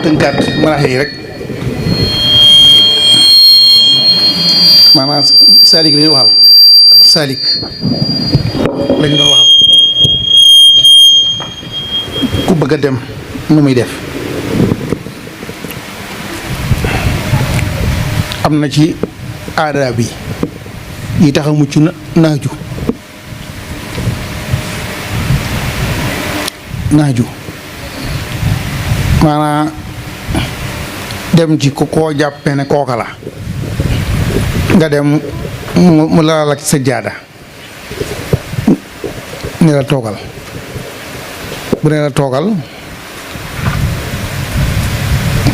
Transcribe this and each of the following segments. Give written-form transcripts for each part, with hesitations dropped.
tënkaat maraaxil yi rek maanaam saalik la ñuy waxal saalik lañ doon waxal ku bëgg a dem nu muy def am na ci aada bi yi tax a mucc naaju maanaam dem ci koo jàppe ne kooka la nga dem mu lalal ak sa jaada ne la toogal bu ne la toogal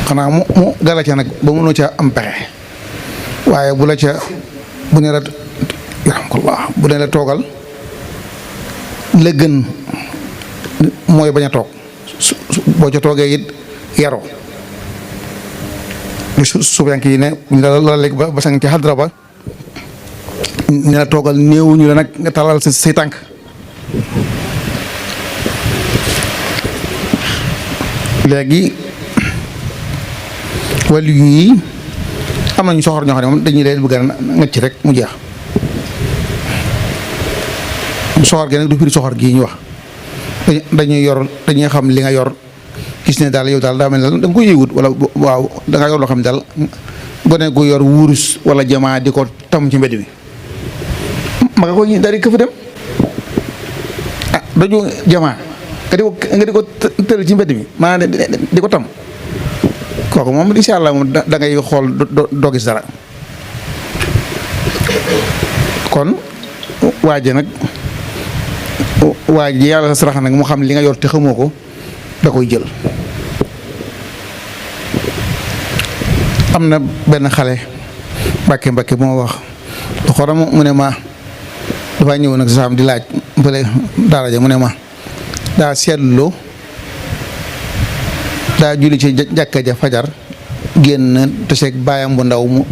xanaa mu dala ca nag ba mënoo ca am pexe waaye bu la ca bu ne la yarhamkallah bu ne la toogal la gën mooy bañ a toog boo ca toogee it yaroo li suufiyanke yi ne ñu la léegi ba sang ci xadra ba ne la toogal néewuñu la nag nga talal say tànk léegi wàllu yi am nañu soxor ñoo xam ne moom dañuy leen bëgg a ngëcc rek mu jeex soxor gi nag du firi soxor gii ñu wax dañuy xam li nga yor gis ne daal yow daal daa mel ne da nga ko yëgut wala waaw da nga yor loo xam ne daal gone gu yor wurus wala jamaa di ko tam ci mbedd mi ma nga ko daal di këf dem ah daju jamaa nga di ko tëral ci mbedd mi maanaam di ko tam kooku moom incha allah moom da ngay xool doo gis dara kon waaje nag waaje yàlla sa sarax nag mu xam li nga yor te xamoo ko da koy jël. am na benn xale mbàkke bu ma wax xoram mu ne ma dafa ñëw nag saam di laaj bële daara ja mu ne ma daa seetlu daa julli ci jàkka ja fajar génn te seeg baayam bu ndaw mu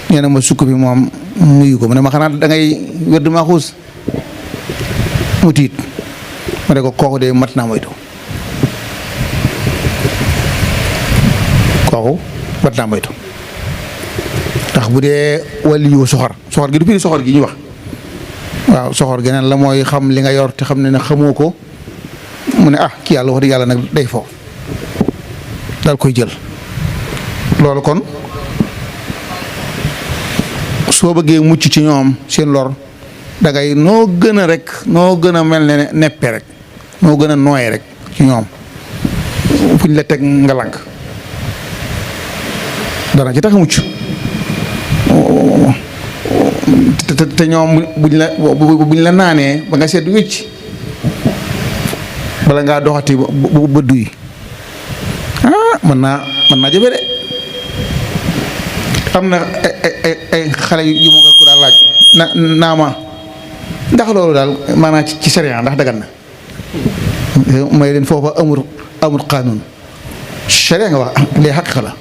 nee na ma sukk bi moom nuyu ko mu ne ma xanaa da ngay wér du ma xuus mu tiit ma ne ko kooku de mat naa moytu ndax bu dee wàllu yu soxor gi du firi soxor gi ñu wax waaw soxor geneen la mooy xam li nga yor te xam ne ne xamoo ko mu ne ah kii yàlla wax dëgg yàlla nag day fo daal koy jël loolu kon soo bëggee mucc ci ñoom seen lor dangay noo gën a rek noo gën a mel ne neppe rek noo gën a nooye rek ci ñoom fu ñu la teg nga lànk dana ci tax a mucc te ñoom buñ la naanee ba nga seet wécc bala ngaa doxati ba duy mën naa jafe de am na ay xale yu ma ko daal laaj naa ma ndax loolu daal maanaam ci sharia ndax dagan na may leen foofa amul qaanuun sharia nga wax lee xaqiqa la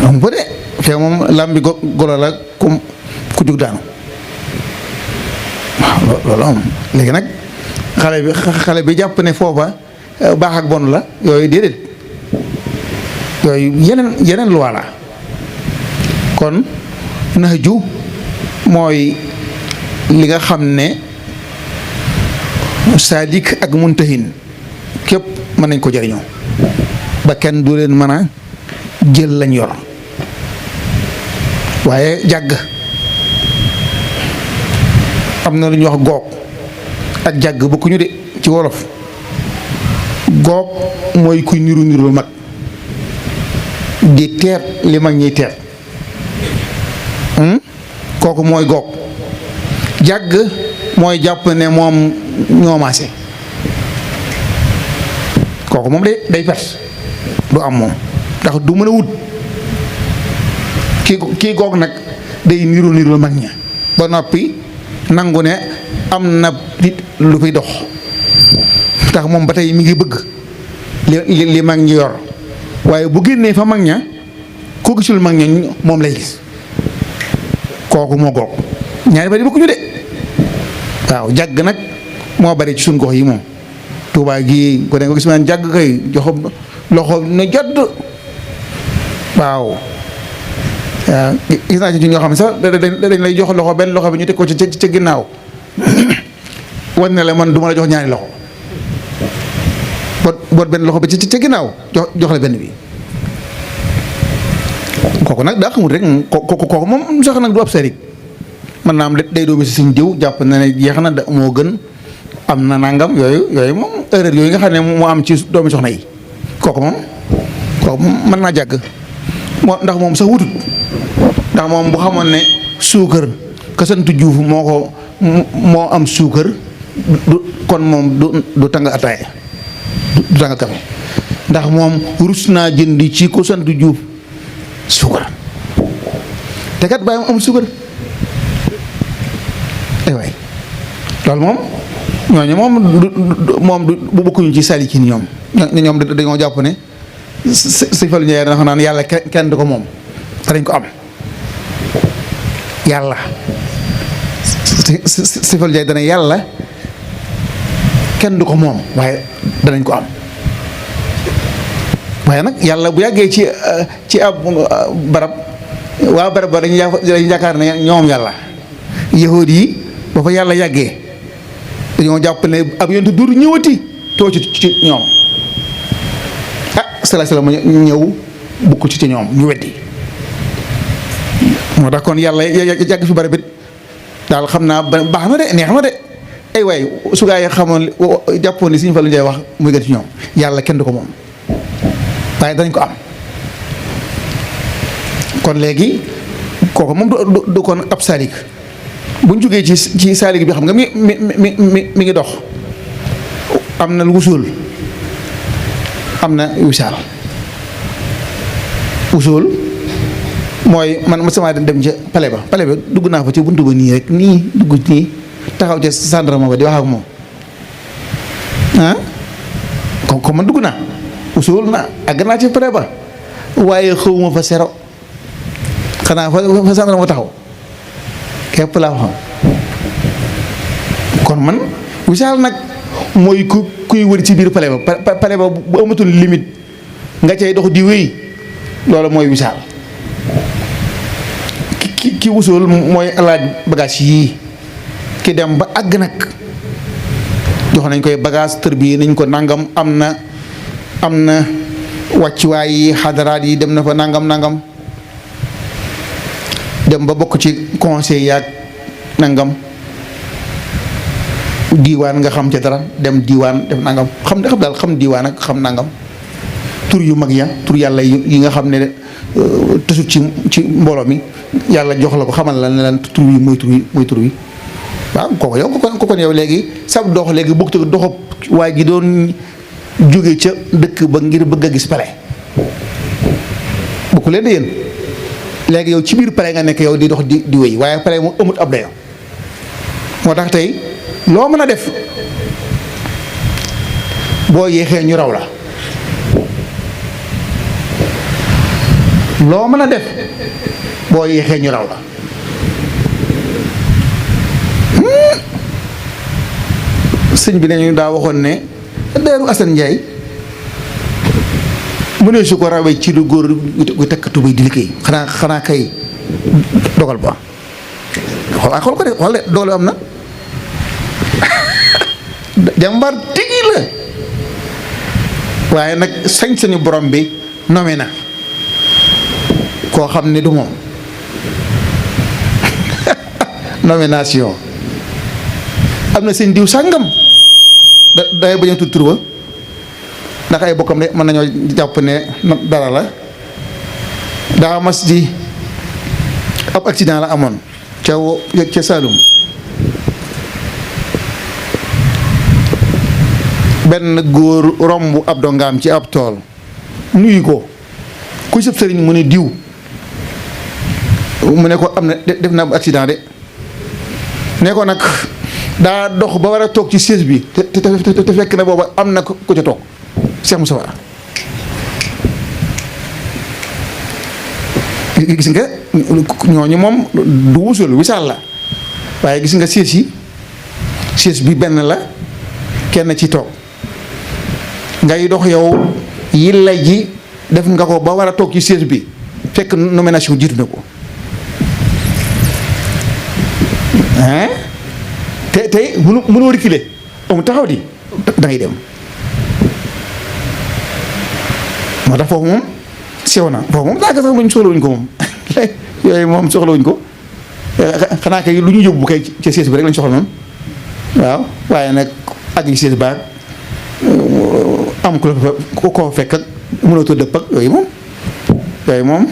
am ba de fee moom làmbi golo la ku jug daanu waaw loolu am léegi nag xale bi jàpp ne foofa baax ak bon la yooyu déedéet yooyu yeneen loi la kon naxju mooy li nga xam ne saalik ak muntahin képp mën nañ ko jariñoo ba kenn du leen mën a jël lañ yor waaye jàgg am na lu ñuy wax goog ak jàgg bokkuñu de ci wolof goog mooy kuy niru mag di teet li mag ñiy teet kooku mooy goog jàgg mooy jàpp ne moom ñoomaase kooku moom day perte du am moom ndax du mën a wut kii goog nag day niru mag ña ba noppi nangu ne am na nit lu fiy dox ndax moom ba tey mi ngi bëgg li mag ñi yor waaye bu génnee fa mag ña koo gisul mag ña moom lay gis kooku moo goog ñaari bari bokkuñu de waaw jàgg nag moo bari ci suñ gox yi moom Tuubaa gii ko ne nga gis naan jàgg kay loxo ne jodd waaw gis naa ci ñoo xam ne sax dañ lay jox loxo benn loxo bi ñu teg ko ca ginnaaw wan ne la man du ma la jox ñaari loxo boot benn loxo bi ca ginnaaw jox la benn bi kooku nag daa xamul rek kooku moom sax nag du ab sarik mën naa am day doomi si suñ diw jàpp na ne jeex na moo gën am na nangam yooyu moom erreur yooyu nga xam ne moo am ci doomi soxna yi kooku moom mën naa jàgg ndax moom sax wutut ndax moom bu xamoon ne suukar ka sant Juuf moo am suukar kon moom du tàng ataaya du tàng kafe ndax moom rus naa jëndi ci ko sant Juuf suukar te kat bàyyi amul suukar waay loolu moom ñooñu moom bu bokkuñu ci salikin ñoom dañoo jàpp ne Sëñ Fallu Njaay dana naan yàlla kenn du ko moom te dañ ko am yàlla Sëñ Fallu Njaay dana yàlla kenn du ko moom waaye danañ ko am waaye nag yàlla bu yàggee ci ab barab waa barab ba dañuy yaakaar ne ñoom yàlla yahuud yi ba fa yàlla yàggee dañoo jàpp ne ab yontu dur ñëwati too ci ñoom salaa salaam ñëw bukk ci ñoom ñu weddi moo tax kon yàlla yàgg fi bari bi daal xam naa baax na de neex na de ay waay su gaa yi xamoon jàppoon ni Sëñ Fallu Njaay wax muy gën ci ñoom yàlla kenn du ko moom waaye dañ ko am kon léegi kooku moom du kon ab saalik buñ jógee ci saalik bi xam nga mi ngi dox am na lu wusul am na wisaal wusul mooy man sama dem ca pale ba dugg naa fa ci buntu ba nii rek nii dugg nii taxaw ca gendarme ba di wax ak moom ko man dugg naa wusul na àgg naa ci pale ba waaye xawma fa sero xanaa fa gendarme ba taxaw képp laa xam kon man wisaal nag mooy kuy wër ci biir pale ba bu amatul limite nga cay dox di wéy loolu mooy wisaal ki wusul mooy laaj bagage yii ki dem ba àgg nag jox nañ koy bagage tër bii nañ ko nangam am na wàccuwaay yi xadaraat yi dem na fa nangam dem ba bokk ci conseil yaag nangam diiwaan nga xam ca dara dem diiwaan def nangam xam diiwaan ak xam nangam tur yu mag ya tur yàlla yi nga xam ne tësut ci mbooloo mi yàlla jox la ko xamal la ne leen tur yi mooy tur yi waaw kooku yow léegi sab dox léegi bokk te doxab waa ji doon jóge ca dëkk ba ngir bëgg a gis pale bokku leen di yéen léegi yow ci biir pale nga nekk yow di dox di wéy waaye pale mu amut ab dayo moo tax tey loo mën a def boo yéexee ñu raw la loo mën a def boo yéexee ñu raw la sëñ bi nañu daa waxoon ne Daaru Asan Njaay mu ne su ko rawee ci lu góor gu takk tubéy di liggéey xanaa kay dogal ba xool ko de xool de dogal am na jàmbar tigi la waaye nag sañ-sañu borom bi nommé na koo xam ne du moom nomination am na seen diw sàngam day bañ a tudd tur ba ndax ay bokkam de mën nañoo jàpp ne dara la daa mas di ab accident la amoon ca Saalum benn góor romb ab dongaam ci ab tool nuyu ko ku sëb sëriñ mu ne diw mu ne ko am na def na ab accident de ne ko nag daa dox ba war a toog ci siège bi te fekk na booba am na ko ca toog Cheikh Moustapha gis nga ñooñu moom du wusul wisaal la waaye gis nga siège bi benn la kenn ci toog ngay dox yow yilla ji def nga ko ba war a toog ci siège bi fekk nomination jiitu na ko te tey mënoo reculer amu taxaw di da ngay dem moo tax foofu moom sew na foofu moom daaka sax luñ soxlawuñ ko moom yooyu moom soxlawuñ ko xanaa kay lu ñu yóbbu kay ci siège bi rek lañ soxla noonu waaw waaye nag ak yi siège baag am ku la ko fekk ak mënatoo dëpp ak yooyu moom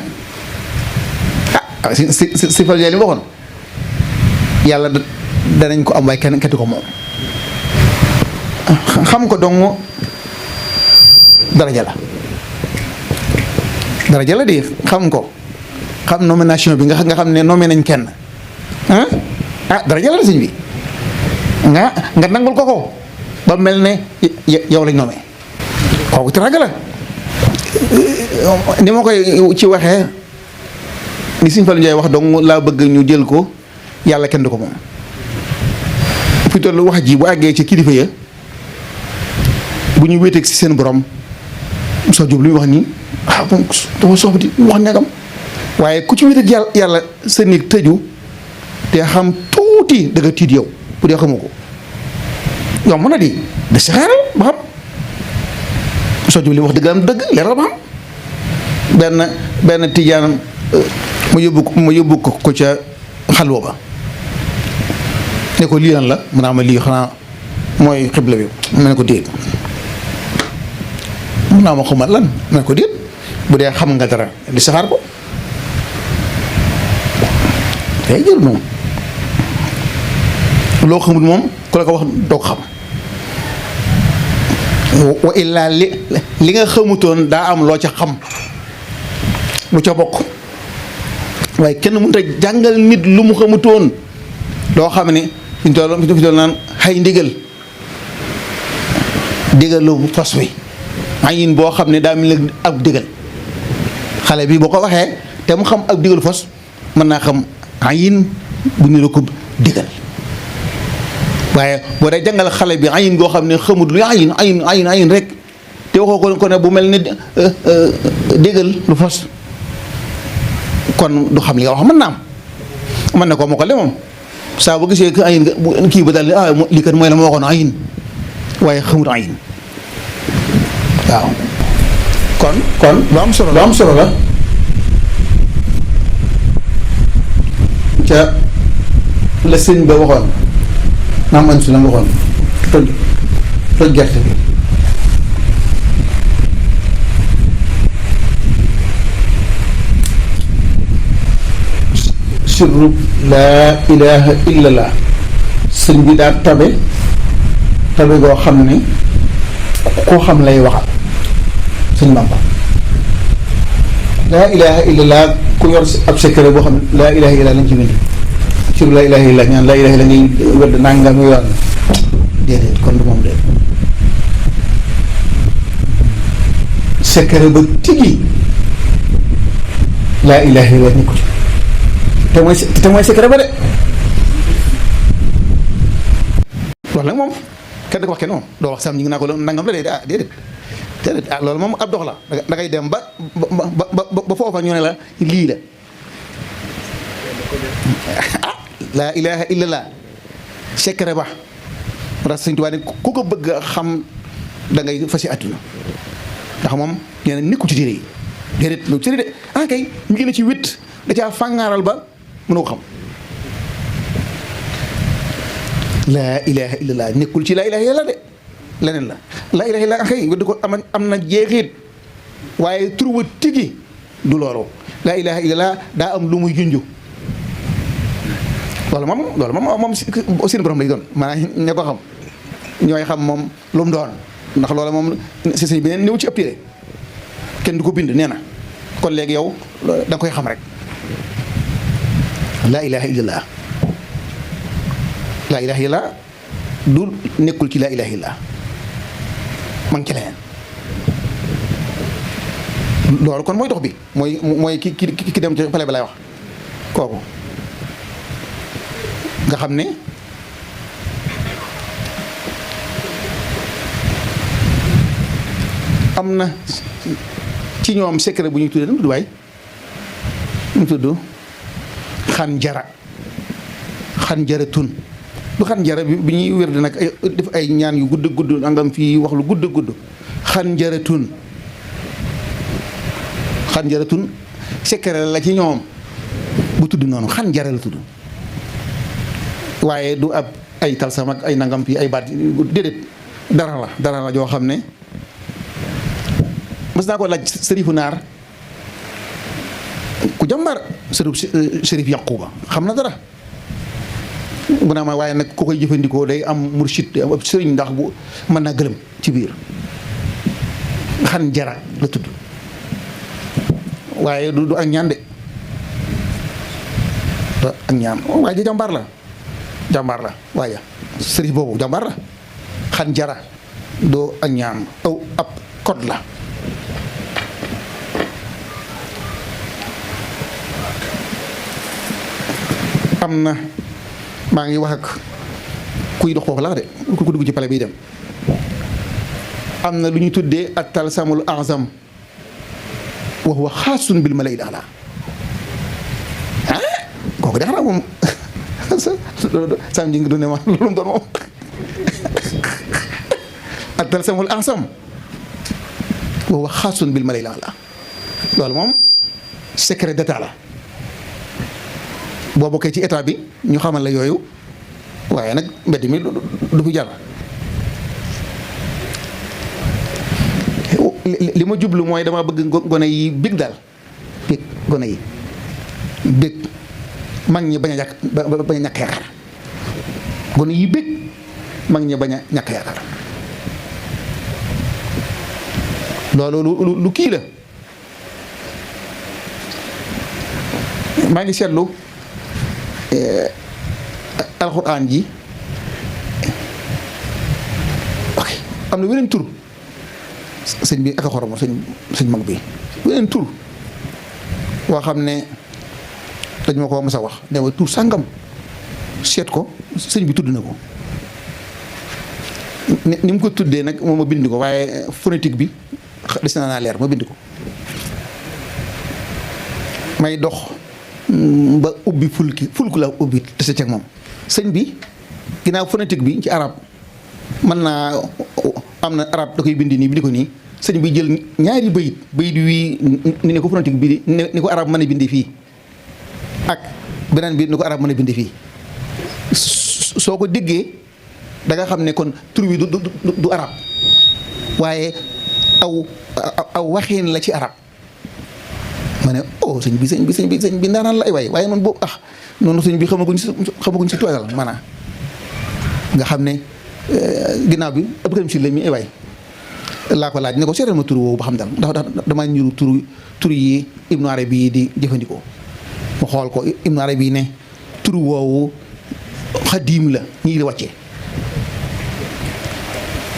si fal li waxoon yàlla danañ ko am waaye kenn ko moom xam ko dong daraja la di xam ko xam nomination bi nga xam ne nommé nañ kenn daraja la sëñ bi nga nangul ko ba mel ne yow lañ nommé kooku teraanga la ni ma koy ci waxee ni Sëñ Fallu Njaay wax dong laa bëgg ñu jël ko yàlla kenn du ko moom fi toll wax ji bu àggee ci kilifa ya bu ñu wéeteeg si seen borom soo jub lu ñu wax nii moom dafa soxla di wax nekkam waaye ku ci wéeteeg yàlla sa néeg tëju te xam tuuti da nga tiit yow bu dee xamu ko yow mën na di da si xaaral ba xam soo jub li wax dëgg am dëgg leeral ba xam benn tijaan ma yóbbu ko ca xalwa ba ne ko lii lan la mu naa ma lii xanaa mooy xibla bi ma ne ko déet mun naa ma xamal lan ma ne ko déet bu dee xam nga dara di saxaar ko day jël moom loo xamul moom ku la ko wax doo ko xam wa illaa li nga xamutoon daa am loo ca xam lu ca bokk waaye kenn mënut a jàngal nit lu mu xamutoon loo xam ne fi ñu toll naan xay ndigalu fas wi ayin boo xam ne daa mel ni ab digal xale bi boo ko waxee te mu xam ab digalu fas mën naa xam ayin bu ñu la ko digal waaye boo dee jàngal xale bi ayin goo xam ne xamut lu ayin rek te waxoo ko ne bu mel ni digal lu fas kon du xam li nga wax mën naa am mën na koo mokkale moom saa bu gisee ayin kii ba daal lii kat mooy la ma waxoon ayin waaye xamut ayin waaw kon lu am solo la ca la sëñ ba waxoon maam an su la waxoon toj gerte bi sirru laa ilaha illallah sëñ bi daal tabe goo xam ne koo xam lay waxal sëñ Bamba laa ilaha illallah ku yor ab secret boo xam ne laa ilaha illallah lañ ci bind sirru laa ilaha illallah ñaan laa ilaha illallah ngay wedd nangam yoon déedéet kon du moom de secret ba tigi laa ilaha illallah ñu ko ci te mooy secret ba de loolu nag moom kenn du ko wax kenn moom doo wax sam ñi ngi naa ko nangam la déedéet loolu moom ab dox la da ngay dem ba foofa ñu ne la lii la laa ilaha illallah secret ba ras Sëñ Tuubaa ne ku ko bëgg a xam da ngay fasi àdduna ndax moom nee na nekku ci téere yi déedéet lu ci de kay mi ngi ne ci wit da caa fàngaaral ba mënoo ko xam laa ilaha illallah nekkul ci laa ilaha illallah de leneen la laa ilaha illallah kay di ko am na jeexit waaye tur wa tigi du loolu laa ilaha illallah daa am lu muy junju loolu moom seen borom lay doon maanaam ña ko xam ñooy xam moom lu mu doon ndax loolu moom si sëñ beneen néew ci ëpp téere kenn du ko bind nee na kon léegi yow da nga koy xam rek laa ilaha illallah laa ilaha illallah du nekkul ci laa ilaha illallah ma ngi ci leneen loolu kon mooy dox bi mooy ki dem ci pale ba lay wax kooku nga xam ne am na ci ñoom secret bu ñuy tuddee nu mu tudd waay mu tudd xanjara xanjaratun du xanjara bi ñuy wér di nag ay def ay ñaan yu gudd gudd angam fii wax lu gudd gudd xanjaratun secret la ci ñoom bu tudd noonu xanjara la tudd waaye du ab ay talsam ak ay nangam fii ay baat déedéet dara la joo xam ne mas naa ko laaj sërifu naar ku jàmbar sërif Yaquba xam na dara mu naa ma waaye nag ku koy jëfandikoo day am mursid day am ab sëriñ ndax bu mën naa gëlëm ci biir xanjara la tudd waaye du ak ñaan de ak ñaan waaye ji jàmbaar la waaye sërif boobu jàmbaar la xanjara doo ak ñaan aw ab code la am na maa ngi wax ak kuy dox foofu la de ku dugg ci pale bi dem am na lu ñu tuddee ak talsamul azam wax wa xaasun bil malay daala kooku de xanaa moom sam ji ngi du ne ma loolu mu doon moom ak talsamul azam wax wa xaasun bil malay daala loolu moom secret d'état la boo bokkee ci état bi ñu xamal la yooyu waaye nag mbedd mi du fi jar li ma jublu mooy dama bëgg gone yi bég daal bég gone yi bég mag ñi bañ a ñàkk yaakaar gone yi bég mag ñi bañ a ñàkk yaakaar loolu lu kii la maa ngi seetlu alxuraan ji ok am na weneen tur sëñ bi ak a xorom sëñ mag bi weneen tur woo xam ne dañ ma ko mës a wax ne ma tur sàngam seet ko sëñ bi tudd na ko ni mu ko tuddee nag moom ma bind ko waaye phonétique bi des na naa leer ma bind ko may dox ba ubbi fulku la ubbi tase ceeg moom sëñ bi ginnaaw phonétique bi ci arab mën naa am na arab da koy bindi nii bindi ko nii sëñ bi jël ñaari bayit wii ni ko phonétique bi ni ko arab mën a bindi fii ak beneen bi ni ko arab mën a bindi fii soo ko déggee da nga xam ne kon tur wi du arab waaye aw waxin la ci arab ma ne oh sëñ bi ndaanaan la ay waaye noonu boobu noonu sëñ bi xamaguñ si tuwaayal maanaam nga xam ne ginnaaw bi Abdou si la mi ay waay laa ko laaj ne ko seetal ma tur woowu ba xam daal ndax damaa ñuru tur yi Ibnu Arabi di jëfandikoo mu xool ko Ibnu Arabi ne tur woowu xadiim la ñii la wàccee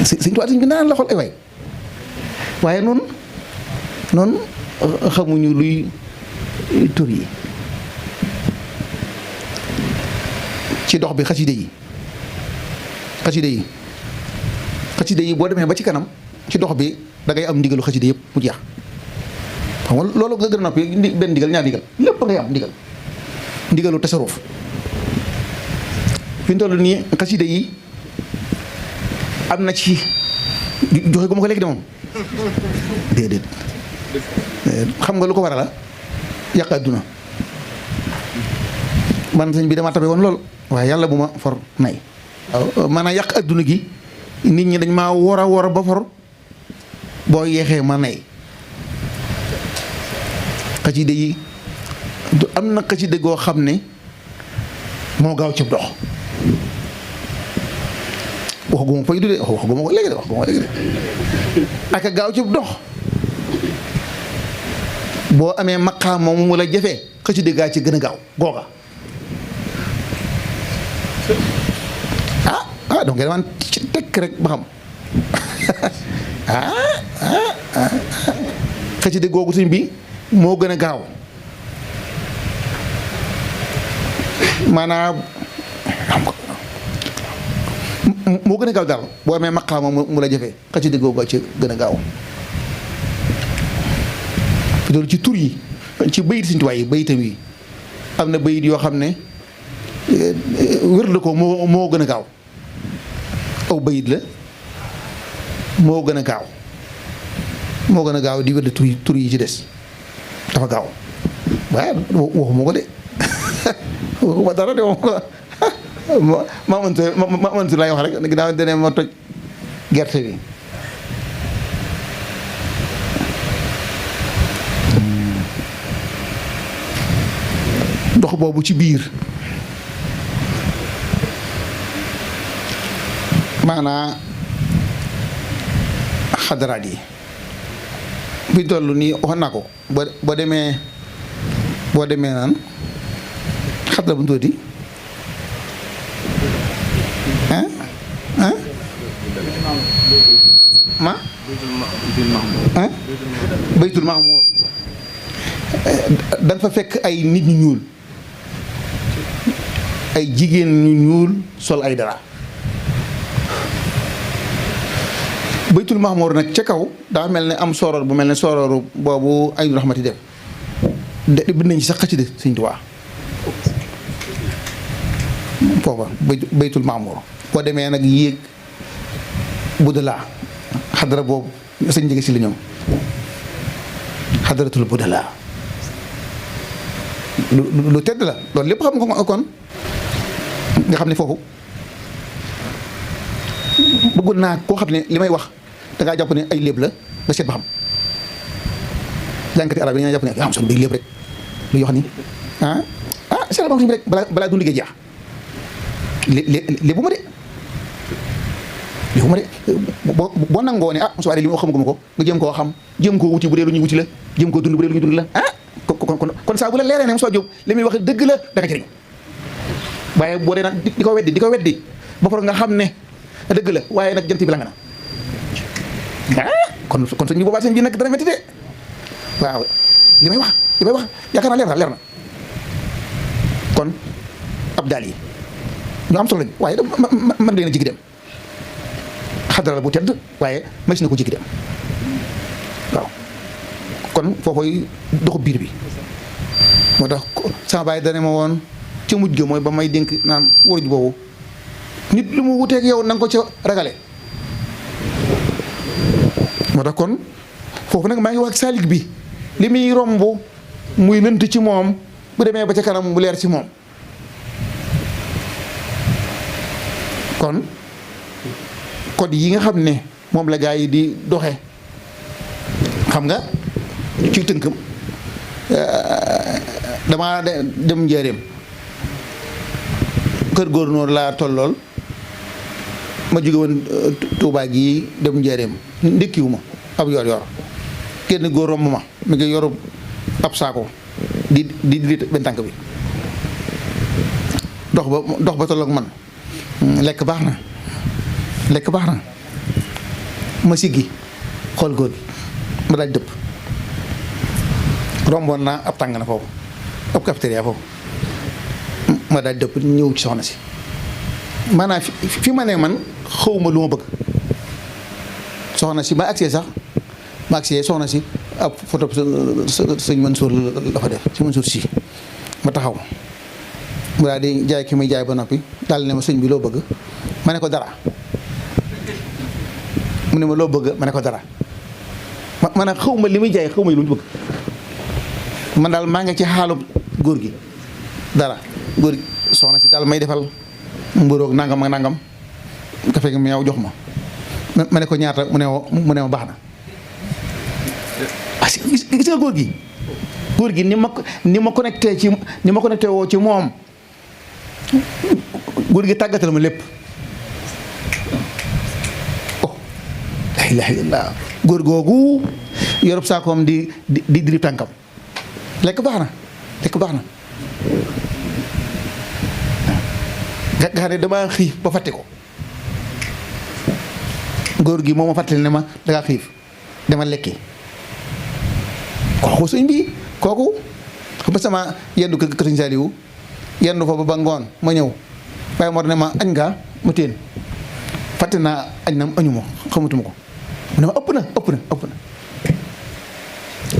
sëñ tuwaay sëñ bi ndaanaan la xool ay waay waaye noonu xamuñu luy tur yi ci dox bi xaside yi boo demee ba ci kanam ci dox bi da ngay am ndigalu xaside yëpp mu jeex xam nga loolu nga gën a noppi benn ndigal ñaar ndigal lépp ngay am ndigalu tasaruf fi ñu toll nii xaside yi am na ci joxe gu ma ko léegi de moom déedéet xam nga lu ko waral la yàq adduna man sëñ bi dama tabe woon lool waaye yàlla bu ma for nay waaw maanaam yàq adduna gi nit ñi dañ maa wor a ba for boo yeexee ma nay xasida yi am na xasida goo xam ne moo gaaw cib dox waxaguma fay du de waxaguma ko léegi de ak a gaaw cib dox boo amee maqaam moom mu la jafee xasida gaa ci gën a gaaw googa donc nga demaan ci tekk rek ba xam xasida googu sëñ bi moo gën a gaaw maanaam moo gën a gaaw daal boo amee maqaam moom mu la jafee xasida googu ci gën a gaaw loolu ci tur yi ci bayit Sëñ Tuubaa yi bayitam yi am na bayit yoo xam ne wér la ko moo gën a gaaw aw bayit la moo gën a gaaw di wér tur yi ci des dafa gaaw waaye waxuma ko de waxuma dara de waxuma ko ma mëntu laay wax rek ginnaaw dene ma toj gerte bi ndox boobu ci biir maanaa xadaraat yi bi toll nii wax naa ko boo demee naan xadara bu mu tuuti baytul mahmuur da nga fa fekk ay nit ñu ñuul ay jigéen ñu ñuul sol ay dara baytul mahmuur nag ca kaw daa mel ne am sooroor bu mel ne soorooru boobu ay raxmati def de bind nañ ci sax xasida Sëñ Tuubaa foofa baytul mahmuur boo demee nag yéeg budalaa xadara boobu sëñ jege si la ñoom xadaratul budalaa lu tedd la loolu lépp xam nga ko kon nga xam ne foofu bëggoon naa koo xam ne li may wax dangaa jàpp ne ay léeb la nga seet ba xam jànkati arab yi dañoo jàpp ne yaa am son day léeb rek lu yoo xam ni seet ba xam rek balaa du liggéey jeex léebu ma de boo nangoo ne Moussa li ma xamaguma ko nga jëm koo xam jëm koo wuti bu dee lu ñuy wuti la jëm koo dund bu dee lu ñuy dund la kon saa bu la leeree ne Moussa Diop li muy wax dëgg la da nga jëriñ waaye boo dee nag di ko weddi ba pare nga xam ne dëgg la waaye nag jant bi la nga na kon suñu boobaa seen bi nag dana métti de waaw li may wax yaakaar naa leer na kon ab daal yi ñu am solo lañ waaye man leen a jigi dem xadara bu tedd waaye mas na ko jigi dem waaw kon foofoy doxu biir bi moo tax sama baay dane ma woon ca mujj ga mooy ba may dénk naan waruj boobu nit lu mu wuteeg yow na nga ko ca ragale moo tax kon foofu nag maa ngi wax ak saalik bi li muy romb muy lënt ci moom bu demee ba ca kanam mu leer ci moom kon code yi nga xam ne moom la gaa yi di doxe xam nga ci tënkam damaa dem njëreem kër góor laa tollool ma jóge woon Tuubaa gi dem njëreem ndékkiwu ma ab yor kenn góor romb ma mi ngi yoru ab saako di benn tànk bi dox ba tolloog man lekk baax na ma siggi xool góor gi ma daal dëpp romboon naa ab tàng na foofu ab cafétéria foofu ma daal dëpp ñëw ci soxna si maanaam fi ma ne man xawma lu ma bëgg soxna si ma agsee soxna si ab photo sëñ Mansour la fa def si Mansour si ma taxaw mu daal di jaay ki muy jaay ba noppi daal ne ma sëñ bi loo bëgg ma ne ko dara mu ne ma loo bëgg ma ne ko dara ma ne xaw ma li muy jaay xaw ma lu mu bëgg man daal maa ngi ci xaalu góor gi dara góor gi soxna si daal may defal mburoog nangam ak nangam kafe gi meew jox ma ne ko ñaata mu ne ma baax na gis nga góor gi ni ma connecté woo ci moom góor gi tàggatal ma lépp la ilaha illallah góor googu yorob saakoom di dirib tànkam lekk baax na nga xam ne dama xiif ba fàtte ko góor gi moo ma fàttali ne ma dangaa xiif dama lekki kooku sëñ bi kooku xam nga sama yendu kër Sëñ Saaliwu yendu fa ba ngoon ma ñëw waaye moo tax ne ma añ nga ma téen fàtte naa añ na añu ma xamatuma ko mu ne ma ëpp na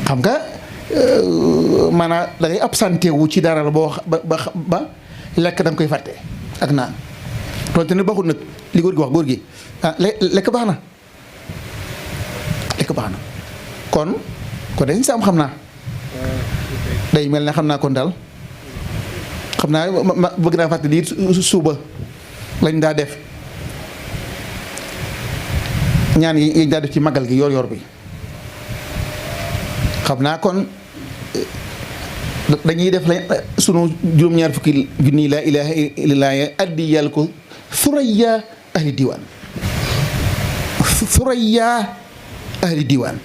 xam nga maanaam da ngay absenté wu ci dara la boo ba lekk da nga koy fàtte ak naan donte ne baxul nag li góor gi wax góor gi lekk baax na lekk baax na kon dañ si am xam naa day mel ne xam naa kon daal xam naa ma bëgg naa fàttali suba lañ daa def ñaan yi daa def ci magal gi yor bi xam naa kon dañuy def la sunu juróom-ñaar fukki junni laa ilaaha illallaah addi yàlla ko suraya ahli diwaan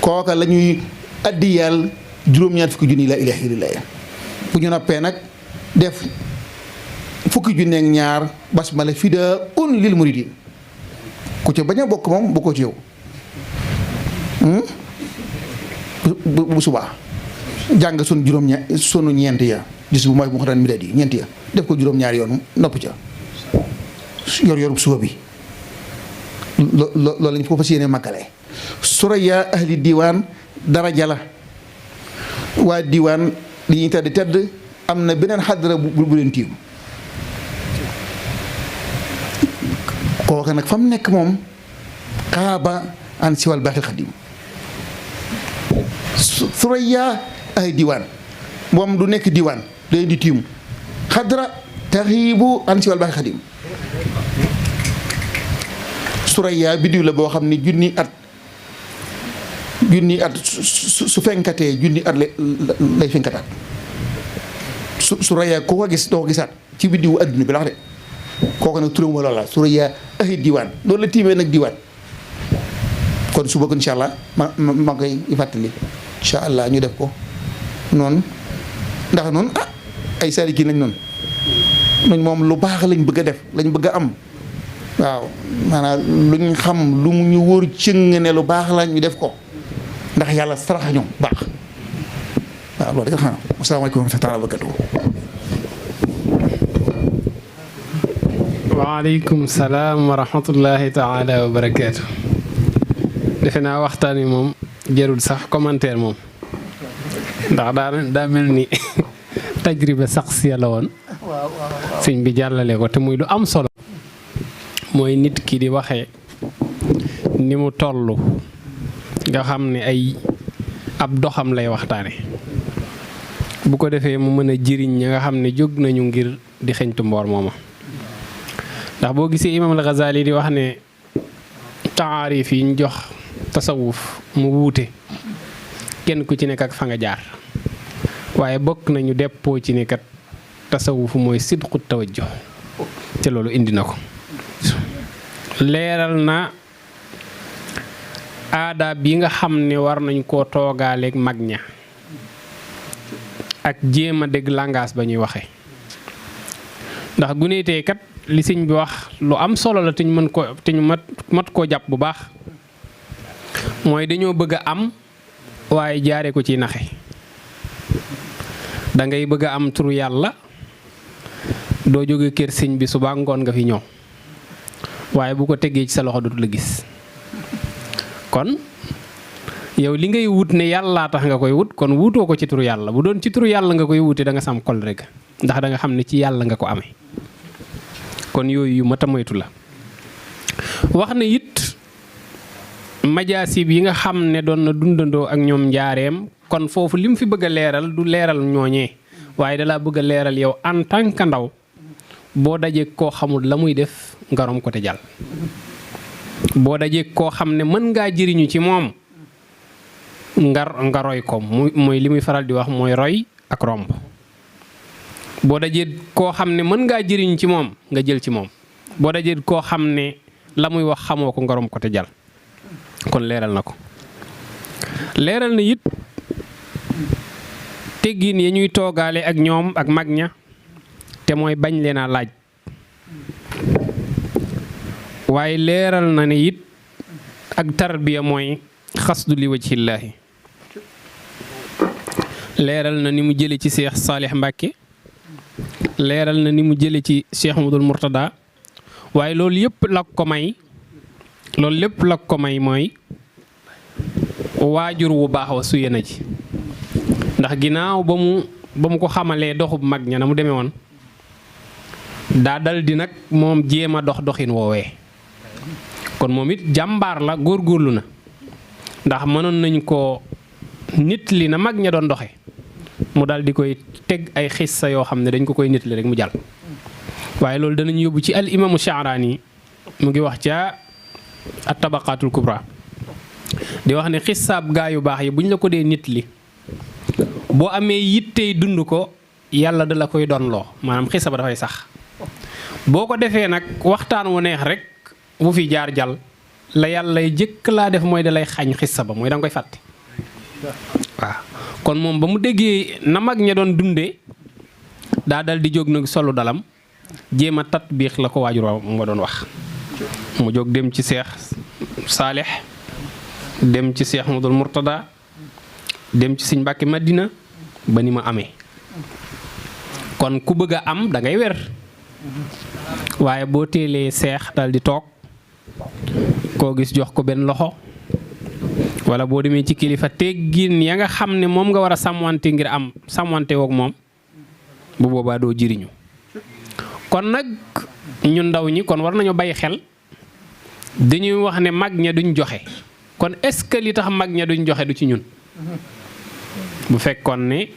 kooka la ñuy addi yàlla juróom-ñaar fukki junni laa ilaaha illallaah bu ñu noppee nag def fukki junni ak ñaar basmala fidaa lil muridiin ku ca bañ a bokk moom bokkoo ci yow bu subaa jàng sunu ñeent ya gis bu mooy mu xataan midadi ñeent ya def ko juróom-ñaari yoon nopp ca yor suba bi loolu lañ ko fas yéene màggale suraya ahli diwaan daraja la waa diwaan li ñuy tedd am na beneen xadra bu leen tiim kooka nag fa mu nekk moom xaaba an siwal baaxil xadim suraya ay diwaan moom du nekk diwaan day di tiim xadra taxiibu an siwal baaxil xadim suraya biddiw la boo xam ne junni at su fenkatee junni at lay fenkataat suraya ku ko gis doo ko gisaat ci biddiwu adduna bi lax de kooku nag turam wala la suraya ay diwaan loolu la tiimee nag diwaan kon suba ko incha allah ma koy fàttali incha allah ñu def ko noonu ndax noonu ay saari kii lañ noonu moom lu baax lañ bëgg a def lañ bëgg a am waaw maanaam luñ xam lu mu ñu wóor cëng ne lu baax la ñu def ko ndax yàlla saraxa ñoom baax waaw loolu rek xam naa asalaamaaleykum wa rahmatulah wa barakatuh. waaleykum salaam wa rahmatullahi taala wa barakaatu. defe naa waxtaan wi moom jarul sax commentaire moom ndax daa mel ni tajriba saxsiya la woon sëñ bi jàllale ko te muy lu am solo mooy nit ki di waxee ni mu toll nga xam ne ay ab doxam lay waxtaane bu ko defee mu mën a jëriñ ñi nga xam ne jóg nañu ngir di xeñtu mboor mooma ndax boo gisee imam al-Ghazali di wax ne taarif yi ñu jox tasawuf mu wuute kenn ku ci nekk ak fa nga jaar waaye bokk nañu deppoo ci ne kat tasawuf mooy sidqu tawajjuh te loolu indi na ko leeral na aadaab yi nga xam ne war nañ koo toogaaleeg mag ña ak jéem a dégg langage ba ñuy waxee ndax guneetee kat li sëñ bi wax lu am solo la te ñu mën ko te ñu mat koo jàpp bu baax mooy dañoo bëgg a am waaye jaare ko ci naxe da ngay bëgg a am turu yàlla doo jóge kër sëñ bi suba ngoon nga fi ñëw waaye bu ko tegee ci sa loxo dootu la gis kon yow li ngay wut ne yàllaa tax nga koy wut kon wutoo ko ci turu yàlla bu doon ci turu yàlla nga koy wute da nga sam kol rek ndax da nga xam ne ci yàlla nga ko amee kon yooyu yu mat a moytu la wax na it majaasib yi nga xam ne doon na dundandoo ak ñoom njaareem kon foofu li mu fi bëgg a leeral du leeral ñooñee waaye dalaa bëgg a leeral yow en tant que ndaw boo dajee koo xamul la muy def ngarom ko te jàll boo dajee koo xam ne mën ngaa jëriñu ci moom nga roy ko mooy li muy faral di wax mooy roy ak romb boo dajee koo xam ne mën ngaa jëriñu ci moom nga jël ci moom boo dajee koo xam ne la muy wax xamoo ko ngarom ko te jàll kon leeral na ko leeral na it teggin ya ñuy toogaale ak ñoom ak mag ña te mooy bañ leen a laaj waaye leeral na ne it ak tarbiya mooy xasdu li wajhillaahi leeral na ni mu jële ci Cheikh Saalih Mbàkke leeral na ni mu jële ci Cheikh Mudul Murtada waaye loolu yëpp la ko may mooy waajur wu baax wa suye na ji ndax ginnaaw ba mu ko xamalee doxub mag ña na mu demee woon daa dal di nag moom jéem a doxin woowee kon moom it jàmbaar la góorgóorlu na ndax mënoon nañ ko nit li na mag ña doon doxe mu dal di koy teg ay xissa yoo xam ne dañ ko koy nit li rek mu jàll waaye loolu danañ yóbbu ci al imaamu Sha'raani mu ngi wax ca at tabaqaatul kubra di wax ne xissaab gaa yu baax yi buñ la ko dee nit li boo amee yittey dund ko yàlla da la koy donloo maanaam xissa ba dafay sax boo ko defee nag waxtaan wu neex rek bu fi jaar jàll la yàlla jëkk laa def mooy da lay xañ xissa ba mooy da nga koy fàtte waaw kon moom ba mu déggee na mag ña doon dundee daa dal di jóg nag solu dalam jéem a tatbiix la ko waajur wa nga doon wax mu jóg dem ci Seex Saalix dem ci Seex Mudul Murtada dem ci Sëñ Mbàkke Madina ba ni ma amee kon ku bëgg a am da ngay wer waaye boo teelee seex dal di toog koo gis jox ko benn loxo wala boo demee ci kilifa teggin ya nga xam ne moom nga war a sàmmante ngir am sàmmante woog moom bu boobaa doo jëriñu kon nag ñun ndaw ñi kon war nañu bàyyi xel dañuy wax ne mag ña duñ joxe kon est-ce que li tax mag ña duñ joxe du ci ñun bu fekkoon ne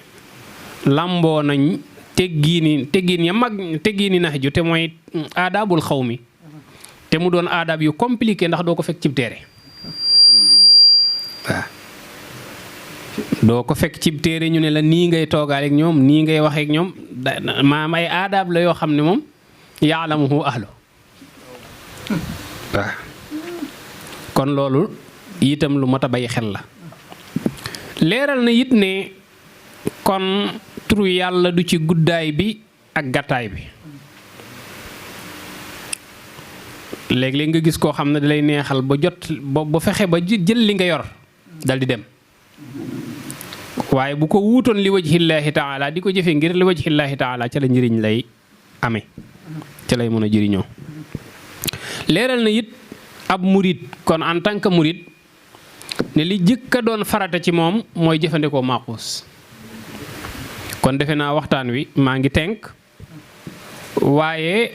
lamboo nañ teggiin ya mag teggiini nax ju te mooy aadaabul xaw mi te mu doon aadaab yu compliqué ndax doo ko fekk cib téere waaw doo ko fekk cib téere ñu ne la nii ngay toogaaleeg ñoom nii ngay waxeek ñoom maam ay aadaab la yoo xam ne moom yaalamuhu ahlu waaw kon loolu itam lu mat a bàyyi xel la leeral na it ne kon turu yàlla du ci guddaay bi ak gàttaay bi léeg-léeg nga gis koo xam ne dalay neexal ba jot ba fexe ba jël li nga yor dal di dem waaye bu ko wuutoon li wajhillaahi taala di ko jëfee ngir li wajhillaahi taala ca la njëriñ lay amee ca lay mën a jëriñoo leeral na it ab murit kon en tant que murit ne li jëkka doon farata ci moom mooy jëfandikoo maaxuus kon defe naa waxtaan wi maa ngi tënk waaye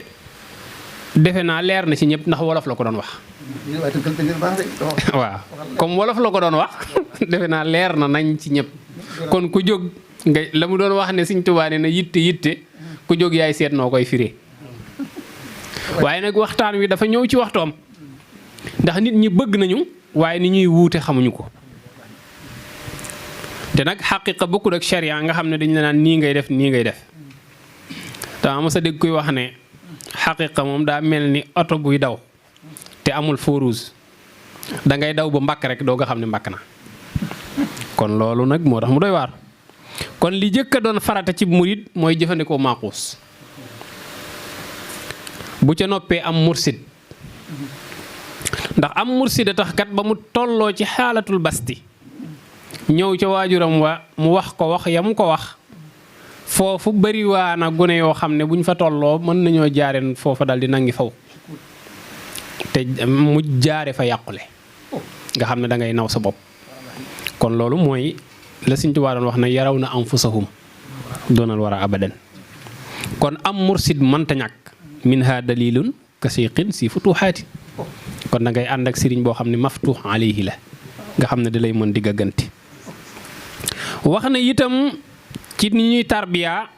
defe naa leer na ci ñëpp ndax wolof la ko doon wax waaw comme wolof la ko doon wax defe naa leer na nañ ci ñëpp kon ku jóg nga la mu doon wax ne Sëñ Tuubaa ne na yitte ku jóg yaay seet noo koy firee waaye nag waxtaan wi dafa ñëw ci waxtoom ndax nit ñi bëgg nañu waaye ni ñuy wuute xamuñu ko te nag xaqiqa bokkul ak sharia nga xam ne dañu la naan nii ngay def nii ngay def dama mos a dégg kuy wax ne xaqiqa moom daa mel ni oto buy daw te amul feu rouge da ngay daw ba mbàkk rek doo nga xam ne mbàkk na kon loolu nag moo tax mu doy waar kon li jëkk a doon farata ci murid mooy jëfandikoo maaxuus bu ca noppee am mursid ndax am mursid a tax kat ba mu tolloo ci xaalatul basti ñëw ca waajuram wa mu wax ko wax ya mu ko wax foofu bariwaana gune yoo xam ne buñ fa tolloo mën nañoo jaareen foofa dal di nangi faw te mu jaare fa yàqule nga xam ne da ngay naw sa bopp kon loolu mooy la Sëñ Tuubaa doon wax ne yaraw na anfusahum doonal war a abadan kon am mursid mënta ñàkk minha dalilun kasiqin si futuhaati kon da ngay ànd ak sëriñ boo xam ne maftuux alayhi la nga xam ne da lay mën di gàgganti wax na itam ci ni ñuy tarbiya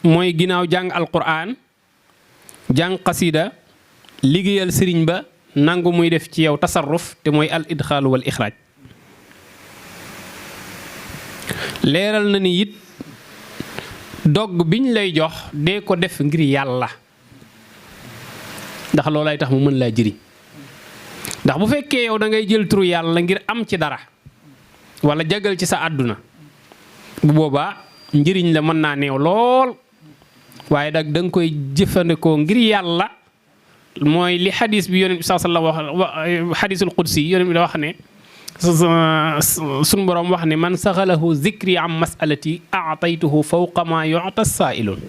mooy ginnaaw jàng alquran jàng xasida liggéeyal sëriñ ba nangu muy def ci yow tasarruf te mooy al idxaalu wal ixraaj leeral na ni it dogg biñ lay jox dee ko def ngir yàlla ndax loolay tax mu mën laa jëriñ ndax bu fekkee yow da ngay jël turu yàlla ngir am ci dara wala jagal ci sa àdduna bu boobaa njëriñ la mën naa neew lool waaye nag da nga koy jëfandikoo ngir yàlla mooy li xadis bi yonent bi sallallahu alayhi wa sallam wax xadisul qudsi yonent bi da wax ne suñu borom wax ne man saxalahu zikri am masalati aataytuhu fawqa ma yu'ta saailun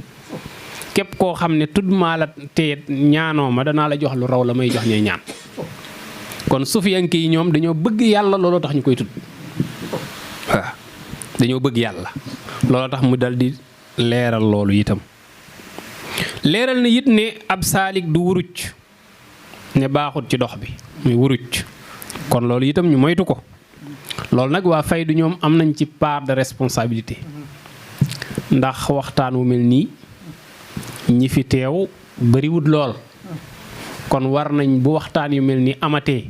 képp koo xam ne tudd maa la te ñaanoo ma danaa la jox lu raw la may jox ñuy ñaan kon sufiyanke yi ñoom dañoo bëgg yàlla looloo tax ñu koy tudd waaw dañoo bëgg yàlla loolu tax mu dal di leeral loolu itam leeral na it ne ab saalik du wuruj ne baaxut ci dox bi muy wuruj kon loolu itam ñu moytu ko loolu nag waa faydu ñoom am nañ ci part de responsabilité ndax waxtaan wu mel nii ñi fi teew bariwut lool kon war nañ bu waxtaan yu mel ni amatee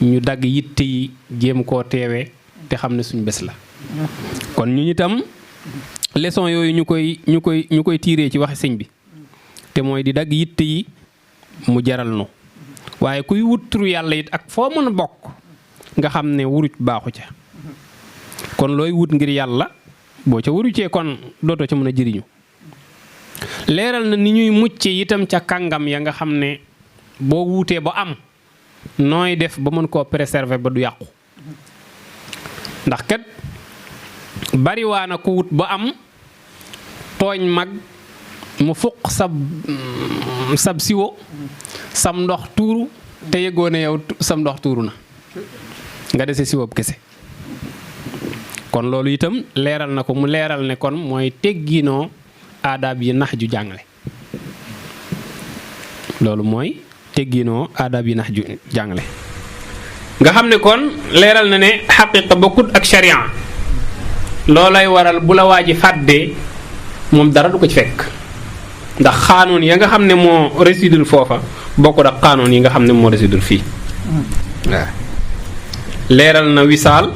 ñu dagg yitte yi jéem koo teewee te xam ne suñ bés la kon ñu itam leçon yooyu ñu koy tiiree ci waxe sëñ bi te mooy di dagg yitte yi mu jaral nu waaye kuy wut turu yàlla it ak foo mën a bokk nga xam ne wuruj baaxu ca kon looy wut ngir yàlla boo ca wurucee kon dootoo ca mën a jëriñu leeral na ni ñuy mucce itam ca kàngam ya nga xam ne boo wuutee ba am nooy def ba mën koo préserver ba du yàqu ndax kat bariwaana ku wut ba am tooñ mag mu fuq sab siwo sam ndox tuuru te yëgoo ne yow sam ndox tuuru na nga dese siwob kese kon loolu itam leeral na ko mu leeral ne kon mooy tegginoo aadaab yi nax ju jàngale loolu mooy tegginoo aadaab yi nax ju jàngale nga xam ne kon leeral na ne xaqiqa bokkut ak sharia loolay waral bu la waa ji fàddee moom dara du ko ci fekk ndax xaanoon ya nga xam ne moo résidul foofa bokkut ak xaanoon yi nga xam ne moo résidul fii waaw leeral na wisaal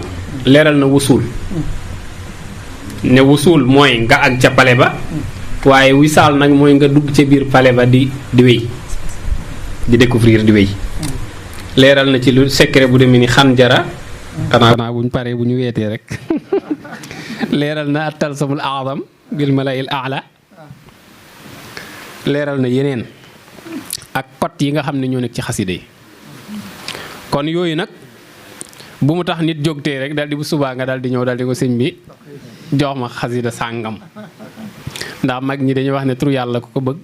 leeral na wusul ne wusul mooy nga ak ca pale ba waaye wisaal nag mooy nga dugg ca biir pale ba di wéy di découvrir di wéy leeral na ci lu secret bu demee ni xanjara xanaa buñ paree bu ñu weetee rek leeral na at-talsamul a'zam bil mala'il a'la leeral na yeneen ak kot yi nga xam ne ñoo nekk ci xasida yi kon yooyu nag bu mu tax nit jógtee rek daal di bu subaa nga daal di ñëw daal di ko sëñ bi jox ma xasida sàngam ndax mag ñi dañuy wax ne tur yàlla ku ko bëgg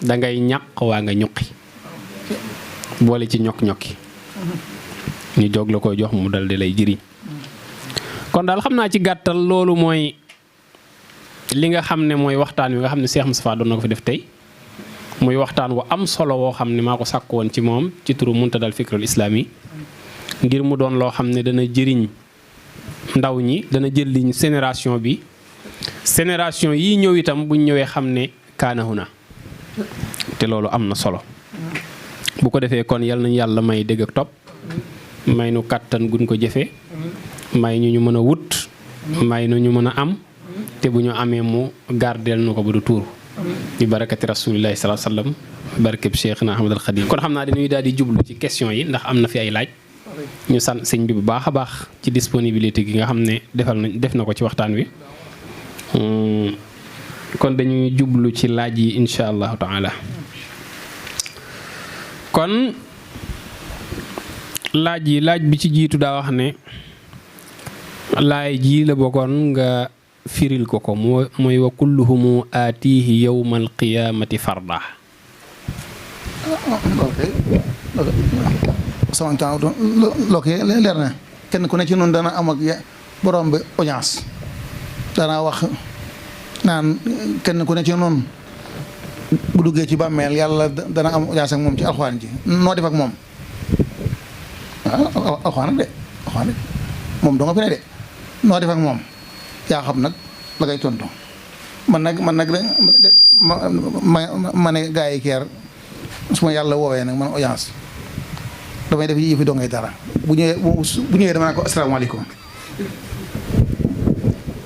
dangay ñaq waa nga ñuqi boole ci ñokki ñu jóg la koy jox mu dal di lay jëriñ kon daal xam naa ci gàttal loolu mooy li nga xam ne mooy waxtaan wi nga xam ne Cheikh Moustapha doon na ko fi def tey muy waxtaan wu am solo woo xam ne maa ko sàkk woon ci moom ci turu Muntadal Fikrul Islami ngir mu doon loo xam ne dana jëriñ ndaw ñi dana jëriñ génération bi génération yii ñëw itam buñ ñëwee xam ne kaanahu na te loolu am na solo bu ko defee kon yal nañu yàlla may dégg ak topp may nu kàttan gun ko jëfee may ñu mën a wut may nu ñu mën a am te bu ñu amee mu gardeel nu ko ba du tuur bi barakati rasulillahi sallallahu alayhi wasallam barakeb Cheikhna Ahmadul Khadim kon xam naa dañuy daal di jublu ci question yi ndax am na fi ay laaj ñu sant sëñ bi bu baax a baax ci disponibilité gi nga xam ne def na ko ci waxtaan wi kon dañuy jublu ci laaj yi insha allahu taala kon laaj bi ci jiitu daa wax ne laay ji la bokkoon nga firil ko mooy wa kulluhumu aatihi yawmal qiyaamati farda sama temps loo ko leer na kenn ku ne ci noonu dana am ak borom bi audience dana wax naan kenn ku ne ci noonu bu duggee ci bàmmeel yàlla dana am audience ak moom ci alxuraan ji noo def ak moom alxuraan de moom doo nga fi ne de noo def ak moom yaa xam nag la ngay tontu man nag de ma ne gaa yi keer su ma yàlla woowee nag man audience damay def yëfi doo ngay dara bu ñëwee dama naa ko asalaamaaleykum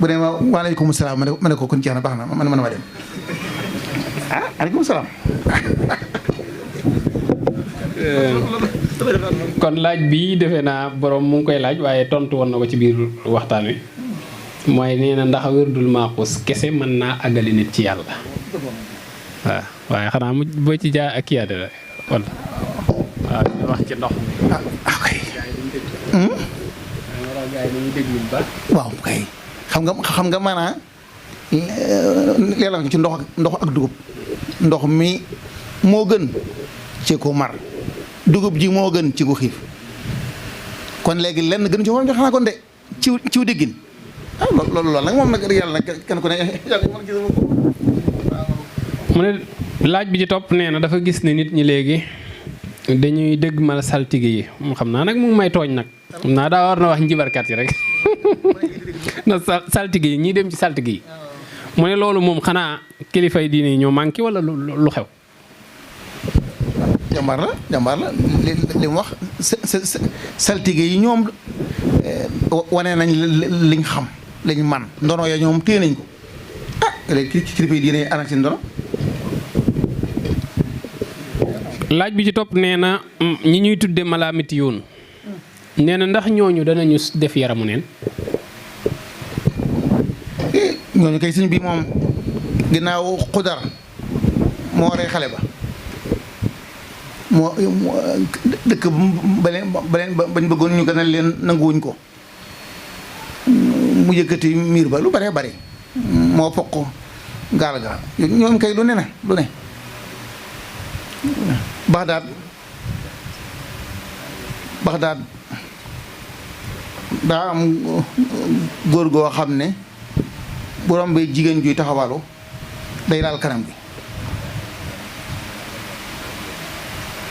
bu ne ma waaleykum salaam ma ne ko kon jeex na baax na man ma dem aleykum salaam kon laaj bi defe naa borom mu ngi koy laaj waaye tontu woon na ko ci biir waxtaan wi mooy nee na ndax wérdul maaxuus kese mën naa àggali nit ci yàlla waaw waaye xanaa mu boo ci jaa ak kiyaate la wala waaw ñu wax ci ndox waaw kay xam nga maanaa leeral nga ci ndox ak dugub ndox mi moo gën ci ko mar dugub ji moo gën ci ko xiif kon léegi lenn gën ci waroon jox xanaa kon de ciw déggin loolu nag moom nag yàlla nag kenn ku ne yàlla mën gis ko. mu ne laaj bi ci topp nee na dafa gis ne nit ñi léegi dañuy dégg mal saltige yi mu xam naa nag mu ngi may tooñ nag xam naa daa war na wax njibarkat yi rek na saltige yi ñii dem ci saltige yi mu ne loolu moom xanaa kilifay diine yi ñoo manqué wala lu xew. jàmbaar la li mu wax saltige yi ñoom wane nañ liñ xam liñ man ndono ya ñoom téye nañ ko léegi kilifa yi diine anak si ndono. laaj bi ci topp nee na ñi ñuy tudde malaamiti yoon nee na ndax ñooñu danañu def yaramu neen. ñooñu kay sëñ bi moom ginnaaw xudar moo rey xale ba moo dëkk bañ bëggoon ñu gënal leen nanguwuñ ko mu yëkkati miir ba lu bare bare moo foq gaal ga ñoom kay lu ne na lu ne Baxdaad daa am góor goo xam ne bu rombee jigéen juy taxawalu day laal kanam bi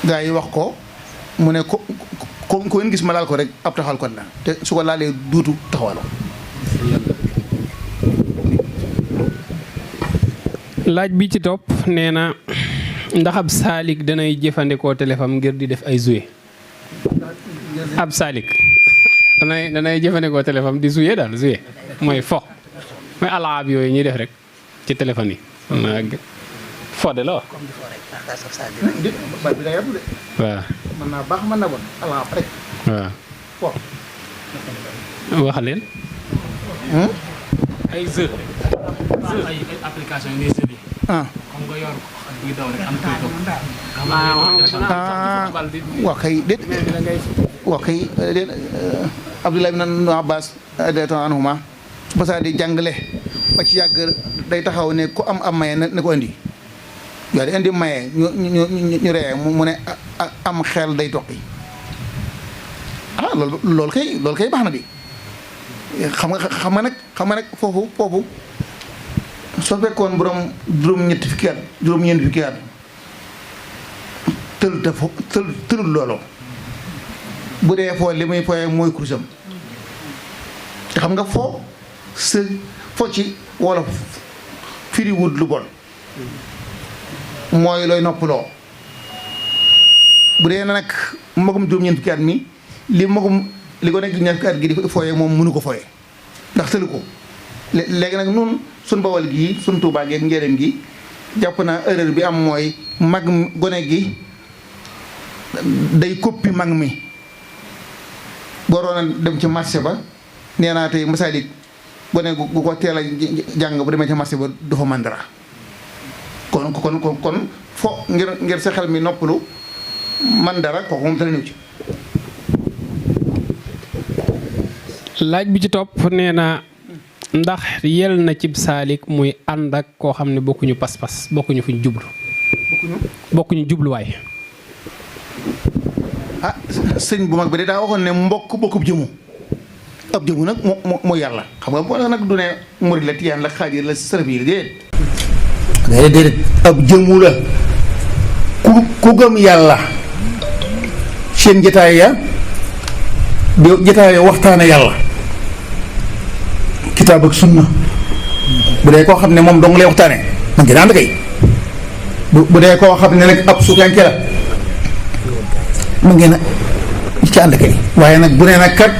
gaa yi wax ko mu ne ko ngeen gis ma laal ko rek ab taxawal kon la te su ko laalee duutu taxawalu. laaj bi ci topp nee na ndax ab saalik danay jëfandikoo téléphone ngir di def ay jouet. ab saalik danay jëfandikoo téléphone di jouet daal jouet mooy fo mooy alaab yooyu ñuy def rek ci téléphone yi. fo de la wax. waaw. mën naa baax mën na bon alaab rek. waaw. fo. wax leen. ay jeux. ay application yi ngay jeux bi. comme nga yor buy daw rek am kuy daw. waaw kay déet waaw kay déet Abdoulaye ibn Abbas radiyallahu anhuma su basaa di jàngale ba ci yàgg day taxaw ne ku am maye ne ko indi yow di indi maye ñu ree mu ne am xel day toqi loolu kay baax na di xam nga nag foofu soo fekkoon borom juróom-ñeenti fukki at juróom-ñeenti fukki at tëlul loolu bu dee foo li muy fooyee mooy kursam te xam nga foo ci wolof firiwut lu bon mooy looy noppaloo bu dee nag magum juróom-ñeenti fukki at mi li ko nekk ñeenti fukki at gi di fooyee moom mënu ko fooyee ndax tëlu ko léegi nag nun suñ bawal gii suñ Tuubaa gi ak njëriñ gi jàpp naa erreur bi am mooy mag gone gi day koppi mag mi boroon a dem ci marché ba nee naa tey Masalik gone gu ko teel a jàng bu demee ci marché ba du fa mën dara kon fo ngir sa xel mi noppalu man dara kooku moom dara ñëw ci. laaj bi ci topp nee na ndax yel na cib saalik muy ànd ak koo xam ne bokkuñu pas-pas bokkuñu fuñ jublu. bokkuñu jubluwaay. sëñ bu mag bi de daa waxoon ne mbokk bokkub jëmu ab jëmu nag moo yàlla xam nga boo nag du ne murid la tiyaan la xaadir la sërëf yi déedéet ab jëmu la ku gëm yàlla seen jotaay ya di jotaay waxtaane yàlla kitaab ak sunna bu dee koo xam ne moom dong lay waxtaane man ngeen ànd kay bu dee koo xam ne nag ab suukanke la mu ngeen ci ànd kay waaye nag bu nee nag kat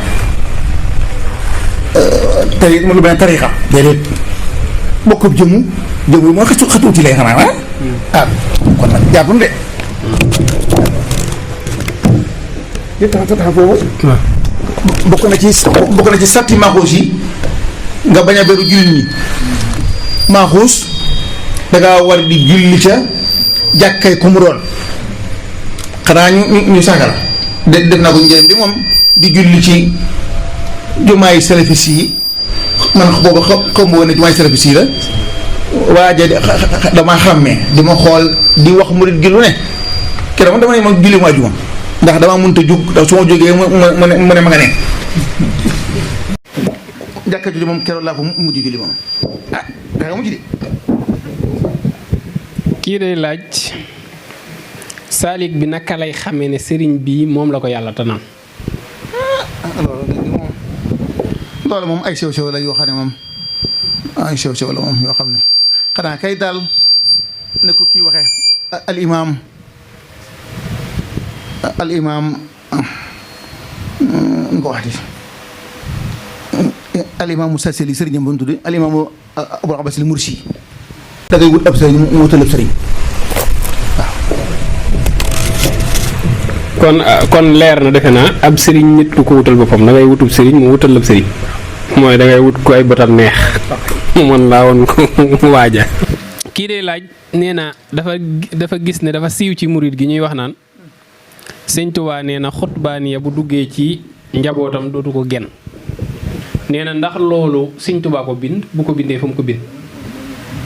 tari lu mel ne tarixa déedéet bokkub jëmu mooy xatuuti lay xanaa kon nag jàppam de yëpp tax foofu bokk na ci satti maaxuus yi nga bañ a beru jullit ñi maaxuus dangaa war di julli ca jàkkay ku mu doon xanaa ñu sagal def naa ko njëriñ di moom di julli ci jumaay salafis yi man boobu xam woon ne jumaay salafis yi la waaja dama xàmmee di ma xool di wax murit gi lu ne keroog dama ne ma julli ma juma ndax dama mënta jug ndax su ma jógee mu ne ma nga ne jàkka jooju moom keroog laa ko mujj julli moom ah daa nga mujj di. kii day laaj saalik bi naka lay xamee ne sëriñ bii moom la ko yàlla tanaan. loolu moom ay sew sew la yoo xam ne moom ay sew sew la moom yoo xam ne xanaa kay daal ne ko kii waxee al imaam nga waxati al imaam Musalsali sëriñam ba mu tudd al imaam Abul Abbas al Mursi da ngay wut ab sëriñ mu wutal ab sëriñ waaw. kon leer na defe naa ab sëriñ nit du ko wutal boppam da ngay wutub sëriñ mu wutal ab sëriñ mooy da ngay wut ko ay bëtam neex mën laa woon ko waaja. kii day laaj nee na dafa gis ne dafa siiw ci murit gi ñuy wax naan sëñ Tuubaa nee na xutbaaniya bu duggee ci njabootam dootu ko genn nee na ndax loolu sëñ Tuubaa ko bind bu ko bindee fu mu ko bind.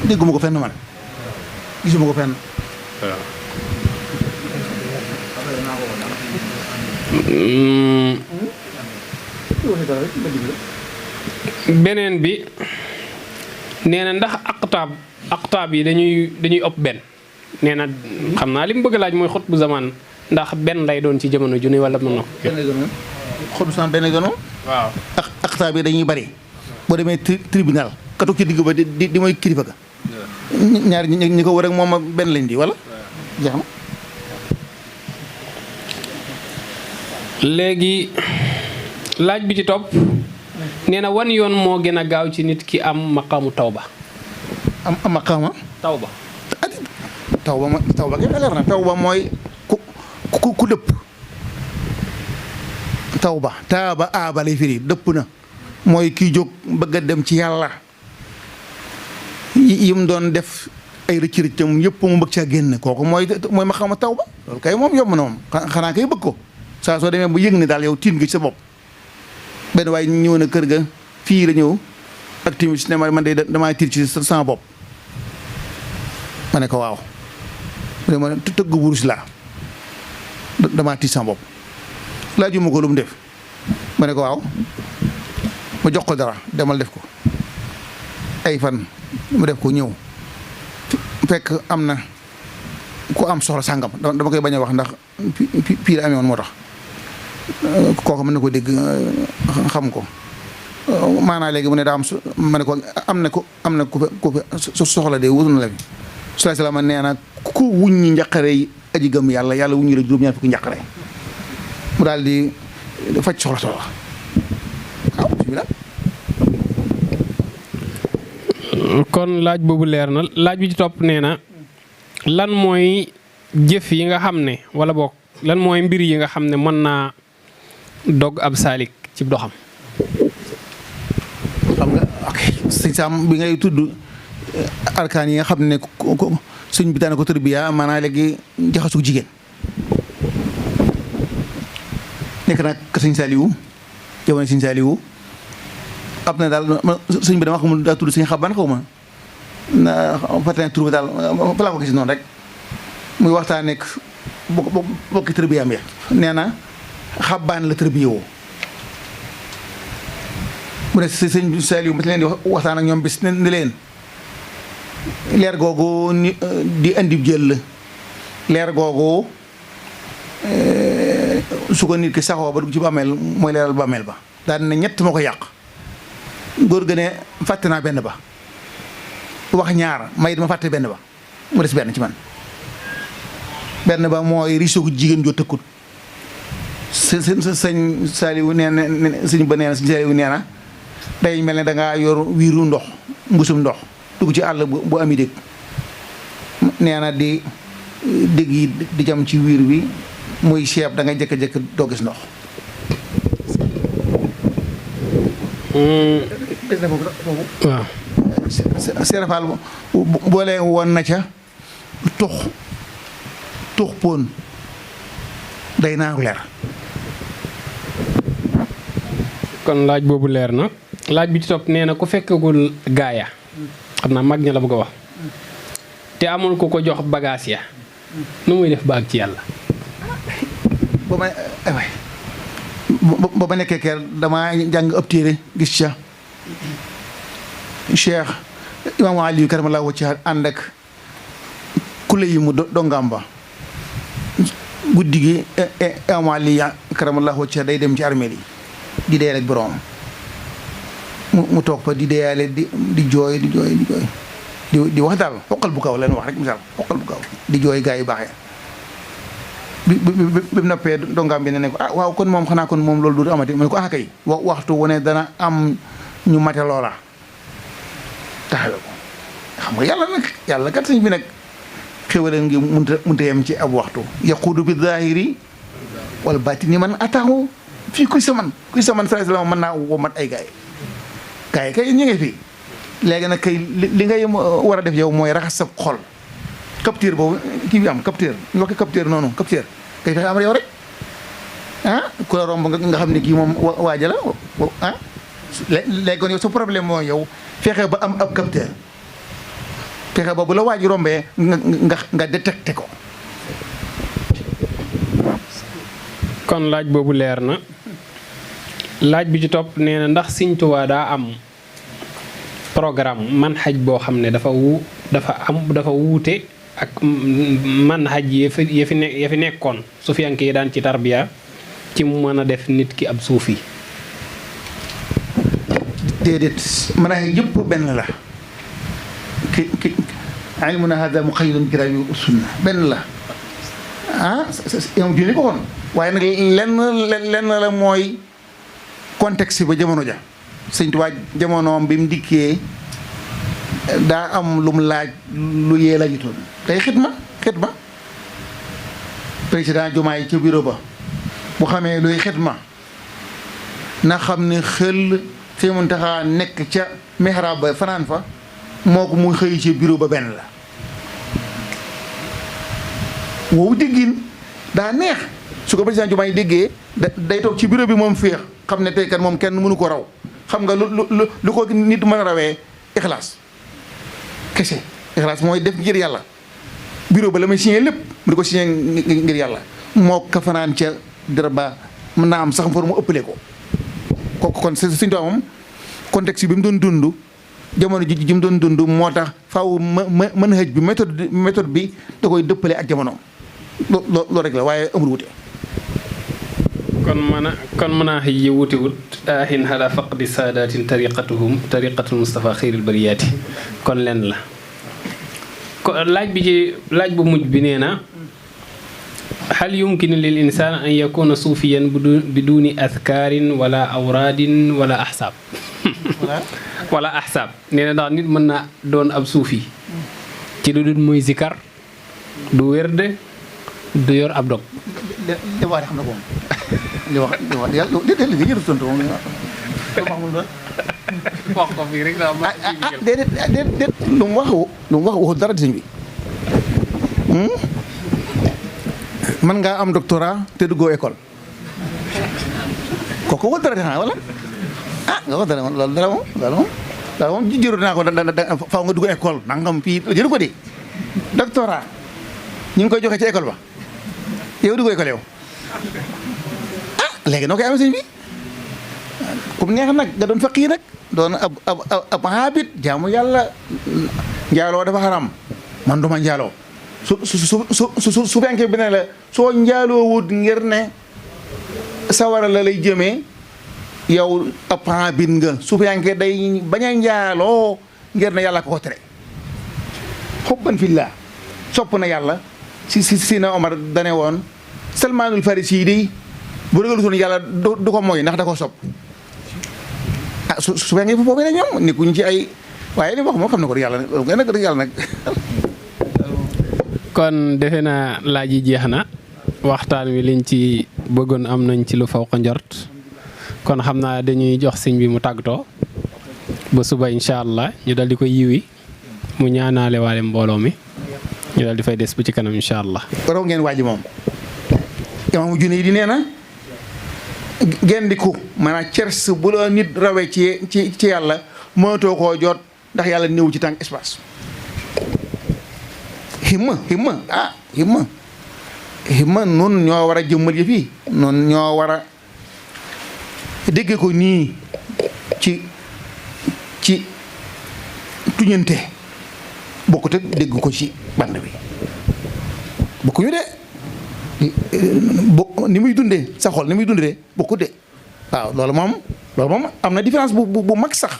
dégguma ko fenn man gisuma ko fenn. beneen bi nee na ndax aqtaab yi dañuy ëpp benn nee na xam naa li mu bëgg laaj mooy xut bu zamaan ndax benn lay doon ci jamono ju ne wala mën na ko. benn lay doon xut bu zamaan benn lay doon. waaw aqtaab yi dañuy bari boo demee tribunal ka toog ci digg ba di mooy kilifa ga. ñaar ñi ko war ak moom benn lañ di wala. jeex na. léegi laaj bi ci topp nee na wan yoon moo gën a gaaw ci nit ki am maqaamu tawba. am maqaama. tawba. tawba kay leer na tawba mooy ku dëpp. tawba taaba aaba lay firi dëpp na mooy kii jóg bëgg a dem ci yàlla yim doon def ay rëcc rëccam yëpp mu bëgg caa génn kooku mooy maqaama tawba loolu kay moom yomb na moom xanaa kay bëgg ko. saa soo demee bu yëg ni daal yow tiit nga ci sa bopp benn waaye ñëw na kër ga fii la ñëw ak timis ne man de damaa tiit ci sama bopp ma ne ko waaw mu ne tëgg wurus laa damaa tiit sama bopp laajuma ko lu mu def ma ne ko waaw ma jox ko dara demal def ko ay fan mu def ko ñëw fekk am na ku am soxla sàngam dama koy bañ a wax ndax fii la amee woon moo tax kooku mën na ko dégg xam ko maanaa léegi mu ne daa am ma ne ko am na ku soxla de wutu na la fi sallallahu alayhi wasallam nee na ku wuññi njaqare yi aji gëm yàlla wuññi la juróom-ñaar fukki njaqare mu daal di faj soxla waaw bismillah. kon laaj boobu leer na laaj bi ci topp nee na lan mooy jëf yi nga xam ne wala boog lan mooy mbir yi nga xam ne mën naa dog ab saalik ci doxam. xam nga ok sëñ Sam bi ngay tudd arkaan yi nga xam ne sëñ bi daana ko tërbiya maanaam léegi jaxasu jigéen nekk nag sëñ Saliou jamono sëñ Saliou am na daal sëñ bi dama xamul daa tudd sëñ Xaban xaw ma na fàttali tur bi daal fa laa ko gis noonu rek muy waxtaan nekk bokki tërbiyaam ya nee na Xaban la tërbiyewoo mu ne sëñ Saliou ma leen di waxtaan ak ñoom bis ni leen leer googu ni di indi jël leer googu su ko nit ki saxoo ba dugg ci bàmmeel mooy leeral bàmmeel ba daal ne ñett moo ko yàq góor gë ne fàtte naa benn ba wax ñaar may dama fàtte benn ba mu des benn ci man benn ba mooy riso jigéen joo tëkkut sëñ Saliou nee na sëñ ba nee na sëñ Saliou nee na day mel ne dangaa yor wiiru ndox mbusum ndox dugg ci àll bu ami dégg nee na di dégg yi di jam ci wiir bi muy ceeb da ngay jëkk-jëkk doo gis ndox waaw serafal boole woon na ca tux poon day naaw leer. kon laaj boobu leer na laaj bi ci topp nee na ku fekkagul gaaya xam naa mag ña la bëgg a wax te amul ku ko jox bagage ya nu muy def baag ci yàlla. ba ma nekkee kër damaa jàng ëpp téere gis ca Cheikh Imam Ali karamallahu wajhahu ànd ak kule yi mu dongaam ba guddi gi Imam Ali karamallahu wajhahu day dem ci armeel yi di dee ak borom mu toog fa di deeyaale di jooy di wax daal xoqal bu kaw leen wax rek misaal xoqal bu kaw di jooy gaa yu baax ya bi mu noppee dongaam bi ne ko waaw kon moom xanaa kon moom loolu du amati mu ne ko kay waxtu wu ne dana am ñu mate loola taxawe ko xam nga yàlla kat sëñ bi nag xéwaleen ngi munta yem ci ab waxtu yaquudu bi zahiri wala batini man ataahu fii kuy saman sallallahu alayhi wasallam mën naa womat ay gaay kay ñu ngi fii léegi nag kay li ngay war a def yow mooy raxas sa xol capteur boobu kii bi am capteur ñu wax capteur noonu capteur kay fexe am yow rek ku la romb nga xam ne kii moom waaja la léegi kon yow sa problème mooy yow fexe ba am ab capteur fexe ba bu la waaj rombee nga détecté ko. kon laaj boobu leer na laaj bi ci topp nee na ndax Sëñ Tuubaa daa am programme manhaj boo xam ne dafa wuute ak manhaj ya fi nekkoon sufiyanke yi daan ci tarbiya ci mu mën a def nit ki ab suufi. déedéet manhaj yëpp benn la ki ilmuna hada muqayyadun bi kitaabi wa sunna benn la yow junni ko xoon waaye nag lenn la mooy contexte ba jamono ja Sëñ Tuubaa jamonoom bi mu dikkee daa am lu mu laaj lu yee lajutoon tey xitma président Diomaye ca bureau ba bu xamee luy xitma na xam ne xel Sëñ Muntaxa nekk ca mihrab ba fanaan fa moo ko muy xëy ci bureau ba benn la woowu déggin daa neex su ko président Diomaye déggee day toog ci bureau bi moom féex xam ne tey kat moom kenn mënu ko raw xam nga lu ko nit mën a rawee ixlaas kese ixlaas mooy def ngir yàlla bureau ba la may signé lépp mu di ko signé ngir yàlla moo ka fanaan ca dara ba mën naa am sax for mu ëppale ko kon Sëñ Tuubaa moom contexte bi mu doon dund jamono ji mu doon dund moo tax faaw mën hëj bi méthode bi da koy dëppale ak jamonoom loolu rek la waaye amul wute. kon mën a xëy yi wutiwut ahin hada faqdi saadatin tariqatul Mustafa xayril bariyaati kon lenn la laaj bu mujj bi nee na hal yumkinu lil insaan an yakuna suufiyan biduni adkaarin wala awraadin wala ahsaab wala ahsaab nee na ndax nit mën na doon ab suufi ci lu dul muy zikar du wérde du yor ab dog li wax xam na ko li wax yàlla li jëru tontu moom wax ko fii rek déedéet lu mu wax waxul dara di sëñ bi mën ngaa am doctorat te duggoo école kooku waxul dara di xanaa wala nga wax dara loolu moom jëru naa ko faaw nga dugg école nangam fii jëru ko di doctorat ñu ngi koy joxe ci école ba yow duggoo école yow léegi noo koy amee sëñ bi comme neex nag nga doon faqih nag doon ab habit jaamu yàlla njaaloo dafa xaram man duma njaaloo su fekkee bi ne la soo njaaloo wut ngir ne sawara la lay jëmee yow ab habit nga su fekkee day bañ a njaaloo ngir ne yàlla ko tere xubban fillah sopp na yàlla si na Omar dane woon Salmaanul Farisi yi day bu ragalutoon yàlla du ko mooy ndax da ko sopp su fekkee foofu ne ñoom nekkuñ ci ay waaye li wax moo xam ne ko yàlla nag kon defe naa laaj yi jeex na waxtaan wi liñ ci bëggoon am nañ ci lu faw ko njort kon xam naa dañuy jox sëñ bi mu tàggatoo ba suba incha allah ñu dal di ko yiwi mu ñaanaale waale mbooloo mi ñu dal di fay des bu ci kanam incha allah. raw ngeen waaji moom imaamu junne yi di nee na gendiku maanaam cers bu la nit rawee ci yàlla mënatoo koo jot ndax yàlla néew ci tànk espace himma noonu ñoo war a jëmmal yëf yi noonu ñoo war a dégg ko nii ci tuñante bokkut ak dégg ko ci band bi bokkuñu de ni muy dundee sa xol ni muy dundee bokkut de waaw loolu moom am na différence bu mag sax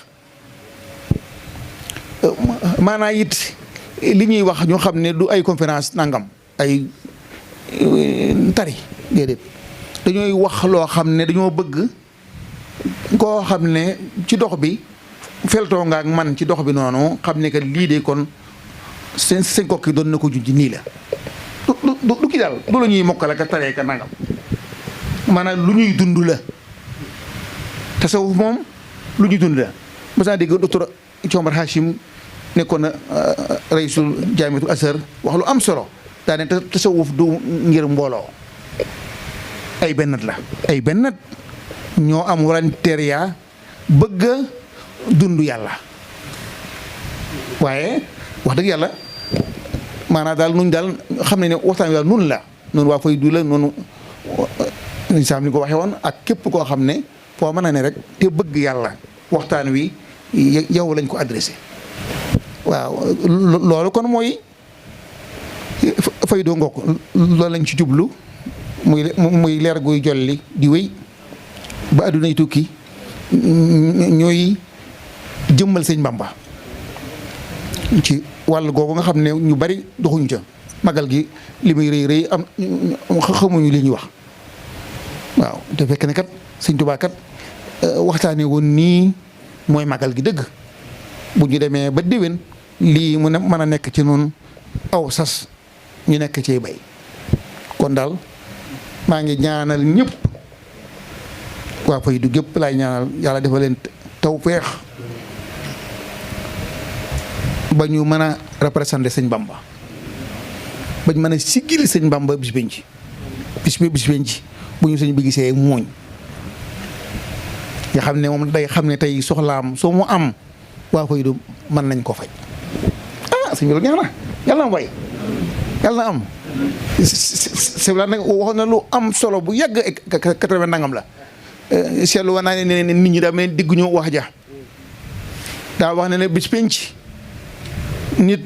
maanaa it li ñuy wax ñoo xam ne du ay conférence nangam ay tari déedéet dañooy wax loo xam ne dañoo bëgg koo xam ne ci dox bi feltoo nga ak man ci dox bi noonu xam ne que lii de kon seen kokki doon na ko junj nii la du kii daal du la ñuy mokkal ak taree ka nangam maanaam lu ñuy dund la tasawuf moom lu ñuy dund la mas naa dégg docteur Omar Hachim nekkoon na raisul jaamiatul Azhar wax lu am solo daa ne tasawuf du ngir mbooloo ay bennat la ay bennat ñoo am waranteria bëgg a dund yàlla waaye wax dëgg yàlla maanaam daal nuñ daal xam ne waxtaan wi daal noonu la noonu waa fay du la noonu saam ni ko waxee woon ak képp koo xam ne foo mën a ne rek te bëgg yàlla waxtaan wi yow lañ ko adressé waaw loolu kon mooy fay doo ngokk loolu lañ ci jublu muy leer guy jolli di wéy ba addunay tukki ñooy jëmmal sëñ Bamba ci wàll googu nga xam ne ñu bari doxuñu ca magal gi li muy rëy rëy am xamuñu li ñuy wax waaw te fekk ne kat sëñ Tuubaa kat waxtaanee woon nii mooy magal gi dëgg bu ñu demee ba déwén lii mu ne mën a nekk ci noonu aw sas ñu nekk ci bay kon daal maa ngi ñaanal ñëpp waa Faydu gépp laay ñaanal yàlla defal leen tawfeex ba ñu mën a représenter sëñ Bamba ba ñu mën a siggil sëñ Bamba bis penc bu ñu sëñ bi gisee mooñ nga xam ne moom day xam ne tey soxlaam soo mu am waa Faydu mën nañ ko faj sëñ bi loolu ñaana yàlla na am way yàlla na am c'est vrai nag waxoon na lu am solo bu yàgg 80 nangam la seetlu woon naa ne nit ñi daa mel ne digguñu wax ja daa wax ne bis penc nit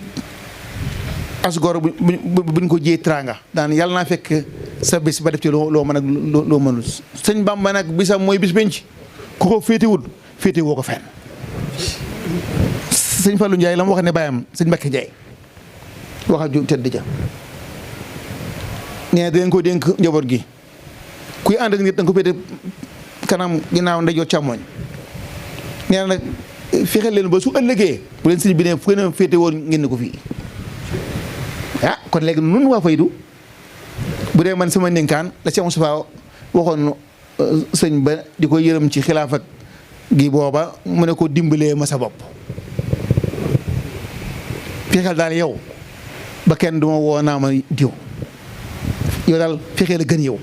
asgor buñ ko jiyee tranga daan yàlla naa fekk sa bis ba def ci loo mën ak loo mënul sëñ Bamba nag bisam mooy bis penc ku ko féetewul féete woo ko fenn sëñ Fallou Ndiaye la mu wax ne bàyyam sëñ Mbakke Ndiaye waxa ju tedd ja nee dañ ko dénk njaboot gi kuy ànd ak nit da nga ko féete kanam ginnaaw ndeyjoor càmmooñ nee na nag fexe leen ba su ëllëgee bu leen sëñ bi ne fu ngeen féete woon ngeen ne ko fii kon léegi nun waa Faydu bu dee man sama ndénkaan la Cheikh Moustapha waxoon sëñ ba di ko yërëm ci xilaaf ak gi booba mu ne ko dimbalee ma sa bopp fexeel daal yow ba kenn duma woo naa ma diw yow daal fexeel a gën yow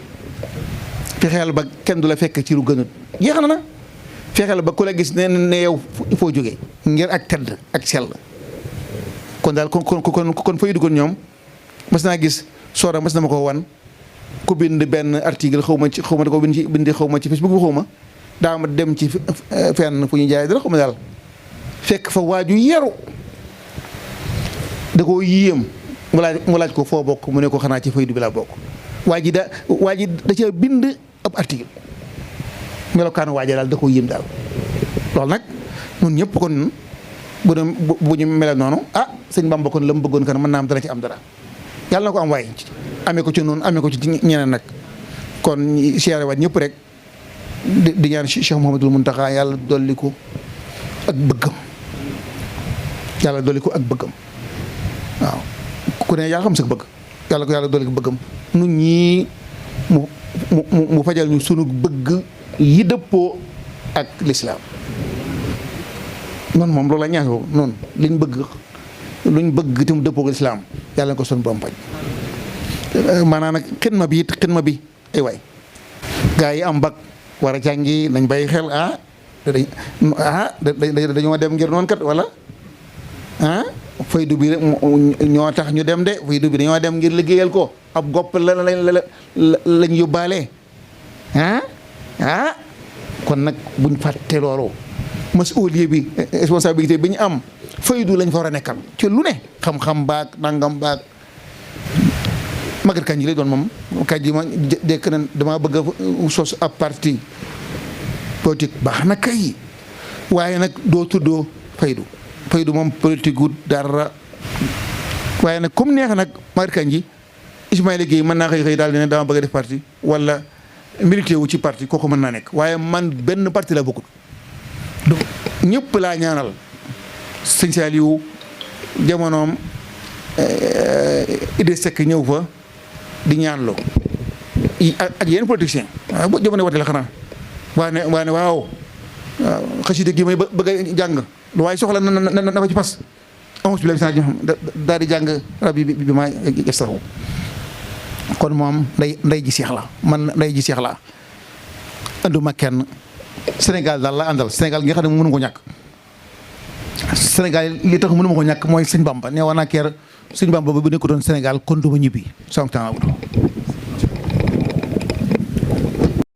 fexeel ba kenn du la fekk ci lu gënut jeex na fexeel ba ku la gis ne yow foo jógee ngir ak tedd ak sell kon daal kon Faydu kon ñoom mas naa gis soora mas na ma ko wan ku bind benn article xaw ma da ko bind xaw ma ci Facebook bi xaw ma daa ma dem ci fenn fu ñu jaay dara xaw ma daal fekk fa waaju yaru da koo yéem mu laaj ko foo bokk mu ne ko xanaa ci Faydu bi laa bokk waa ji da ca bind ab article melokaanu waaja daal da koo yéem daal loolu nag ñun ñëpp kon bu ñu mel noonu sëñ Bamba kon la mu bëggoon kan mën naa am dara ci am dara yàlla na ko am waaye amee ko ci noonu amee ko ci ñeneen nag kon siyaare waat ñëpp rek di ñaan Cheikh Mouhamadoul Mountakha yàlla dolli ko ak bëggam waaw ku ne yaa xam sa bëgg yàlla ko yàlla dolli ko bëggam nun ñii mu fajal ñu sunu bëgg yi dëppoo ak lislaam noonu moom loolu la ñaan noonu luñ bëgg te mu dëppoo ak lislaam yàlla na ko son borom faj maanaam nag xidma bi ay waay gaa yi am bag war a jàngi nañ bàyyi xel dañoo dem ngir noonu kat wala Faydu bi ñoo tax ñu dem de Faydu bi dañoo dem ngir liggéeyal ko ab gopp lañ yóbbaale kon nag buñ fàtte loolu masuuliye bi responsabilité bi ñu am faydu lañ fa war a nekkal ci lu ne xam-xam baag nangam baag Maguette Kandji lay doon moom Kandji ma dekk na damaa bëgg a sos ab parti politique baax na kay waaye nag doo tuddoo faydu moom politique gu dara waaye nag comme neex nag Maguette Kandji Ismaïla Guèye mën naa xëy daal di ne dama bëgg a def parti wala milité wu ci parti kooku mën naa nekk waaye man benn parti la bokkut ñëpp laa ñaanal sëñ Saliou jamonoom Idrissa Seck ñëw fa di ñaanloo ak yenn politicien waaw bu jamono wote la xanaa waane waaw xasida gi may bëgg a jàng lu waaye soxla na ko ci pas amus bi la bisa daal di jàng rabbi bi ma yastahu kon moom nday ji seex la man nday ji seex la anduma kenn Sénégal daal la àndal Sénégal nga xam ne mënu ko ñàkk Sénégal li tax mënu ma ko ñàkk mooy sëñ Bamba nee woon naa keer sëñ Bamba bu nekkutoon Sénégal kon du ma ñibbi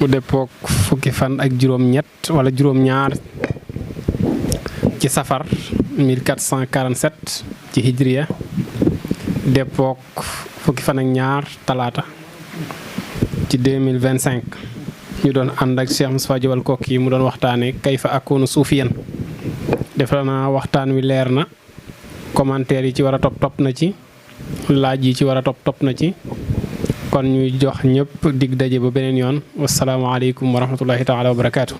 mu dëppook fukki fan ak juróom-ñett wala juróom-ñaar ci safar 1447 ci hijriya dëppook fukki fan ak ñaar talaata ci 2025 ñu doon ànd ak Cheikh Moustapha Diop Koki mu doon waxtaane kayfa akunu suufiyan def na waxtaan wi leer na commentaire yi ci war a topp na ci laaj yi ci war a topp na ci kon ñuy jox ñëpp dig daje ba beneen yoon wasalaamaaleykum wa rahmatullahi taala wa barakaatu.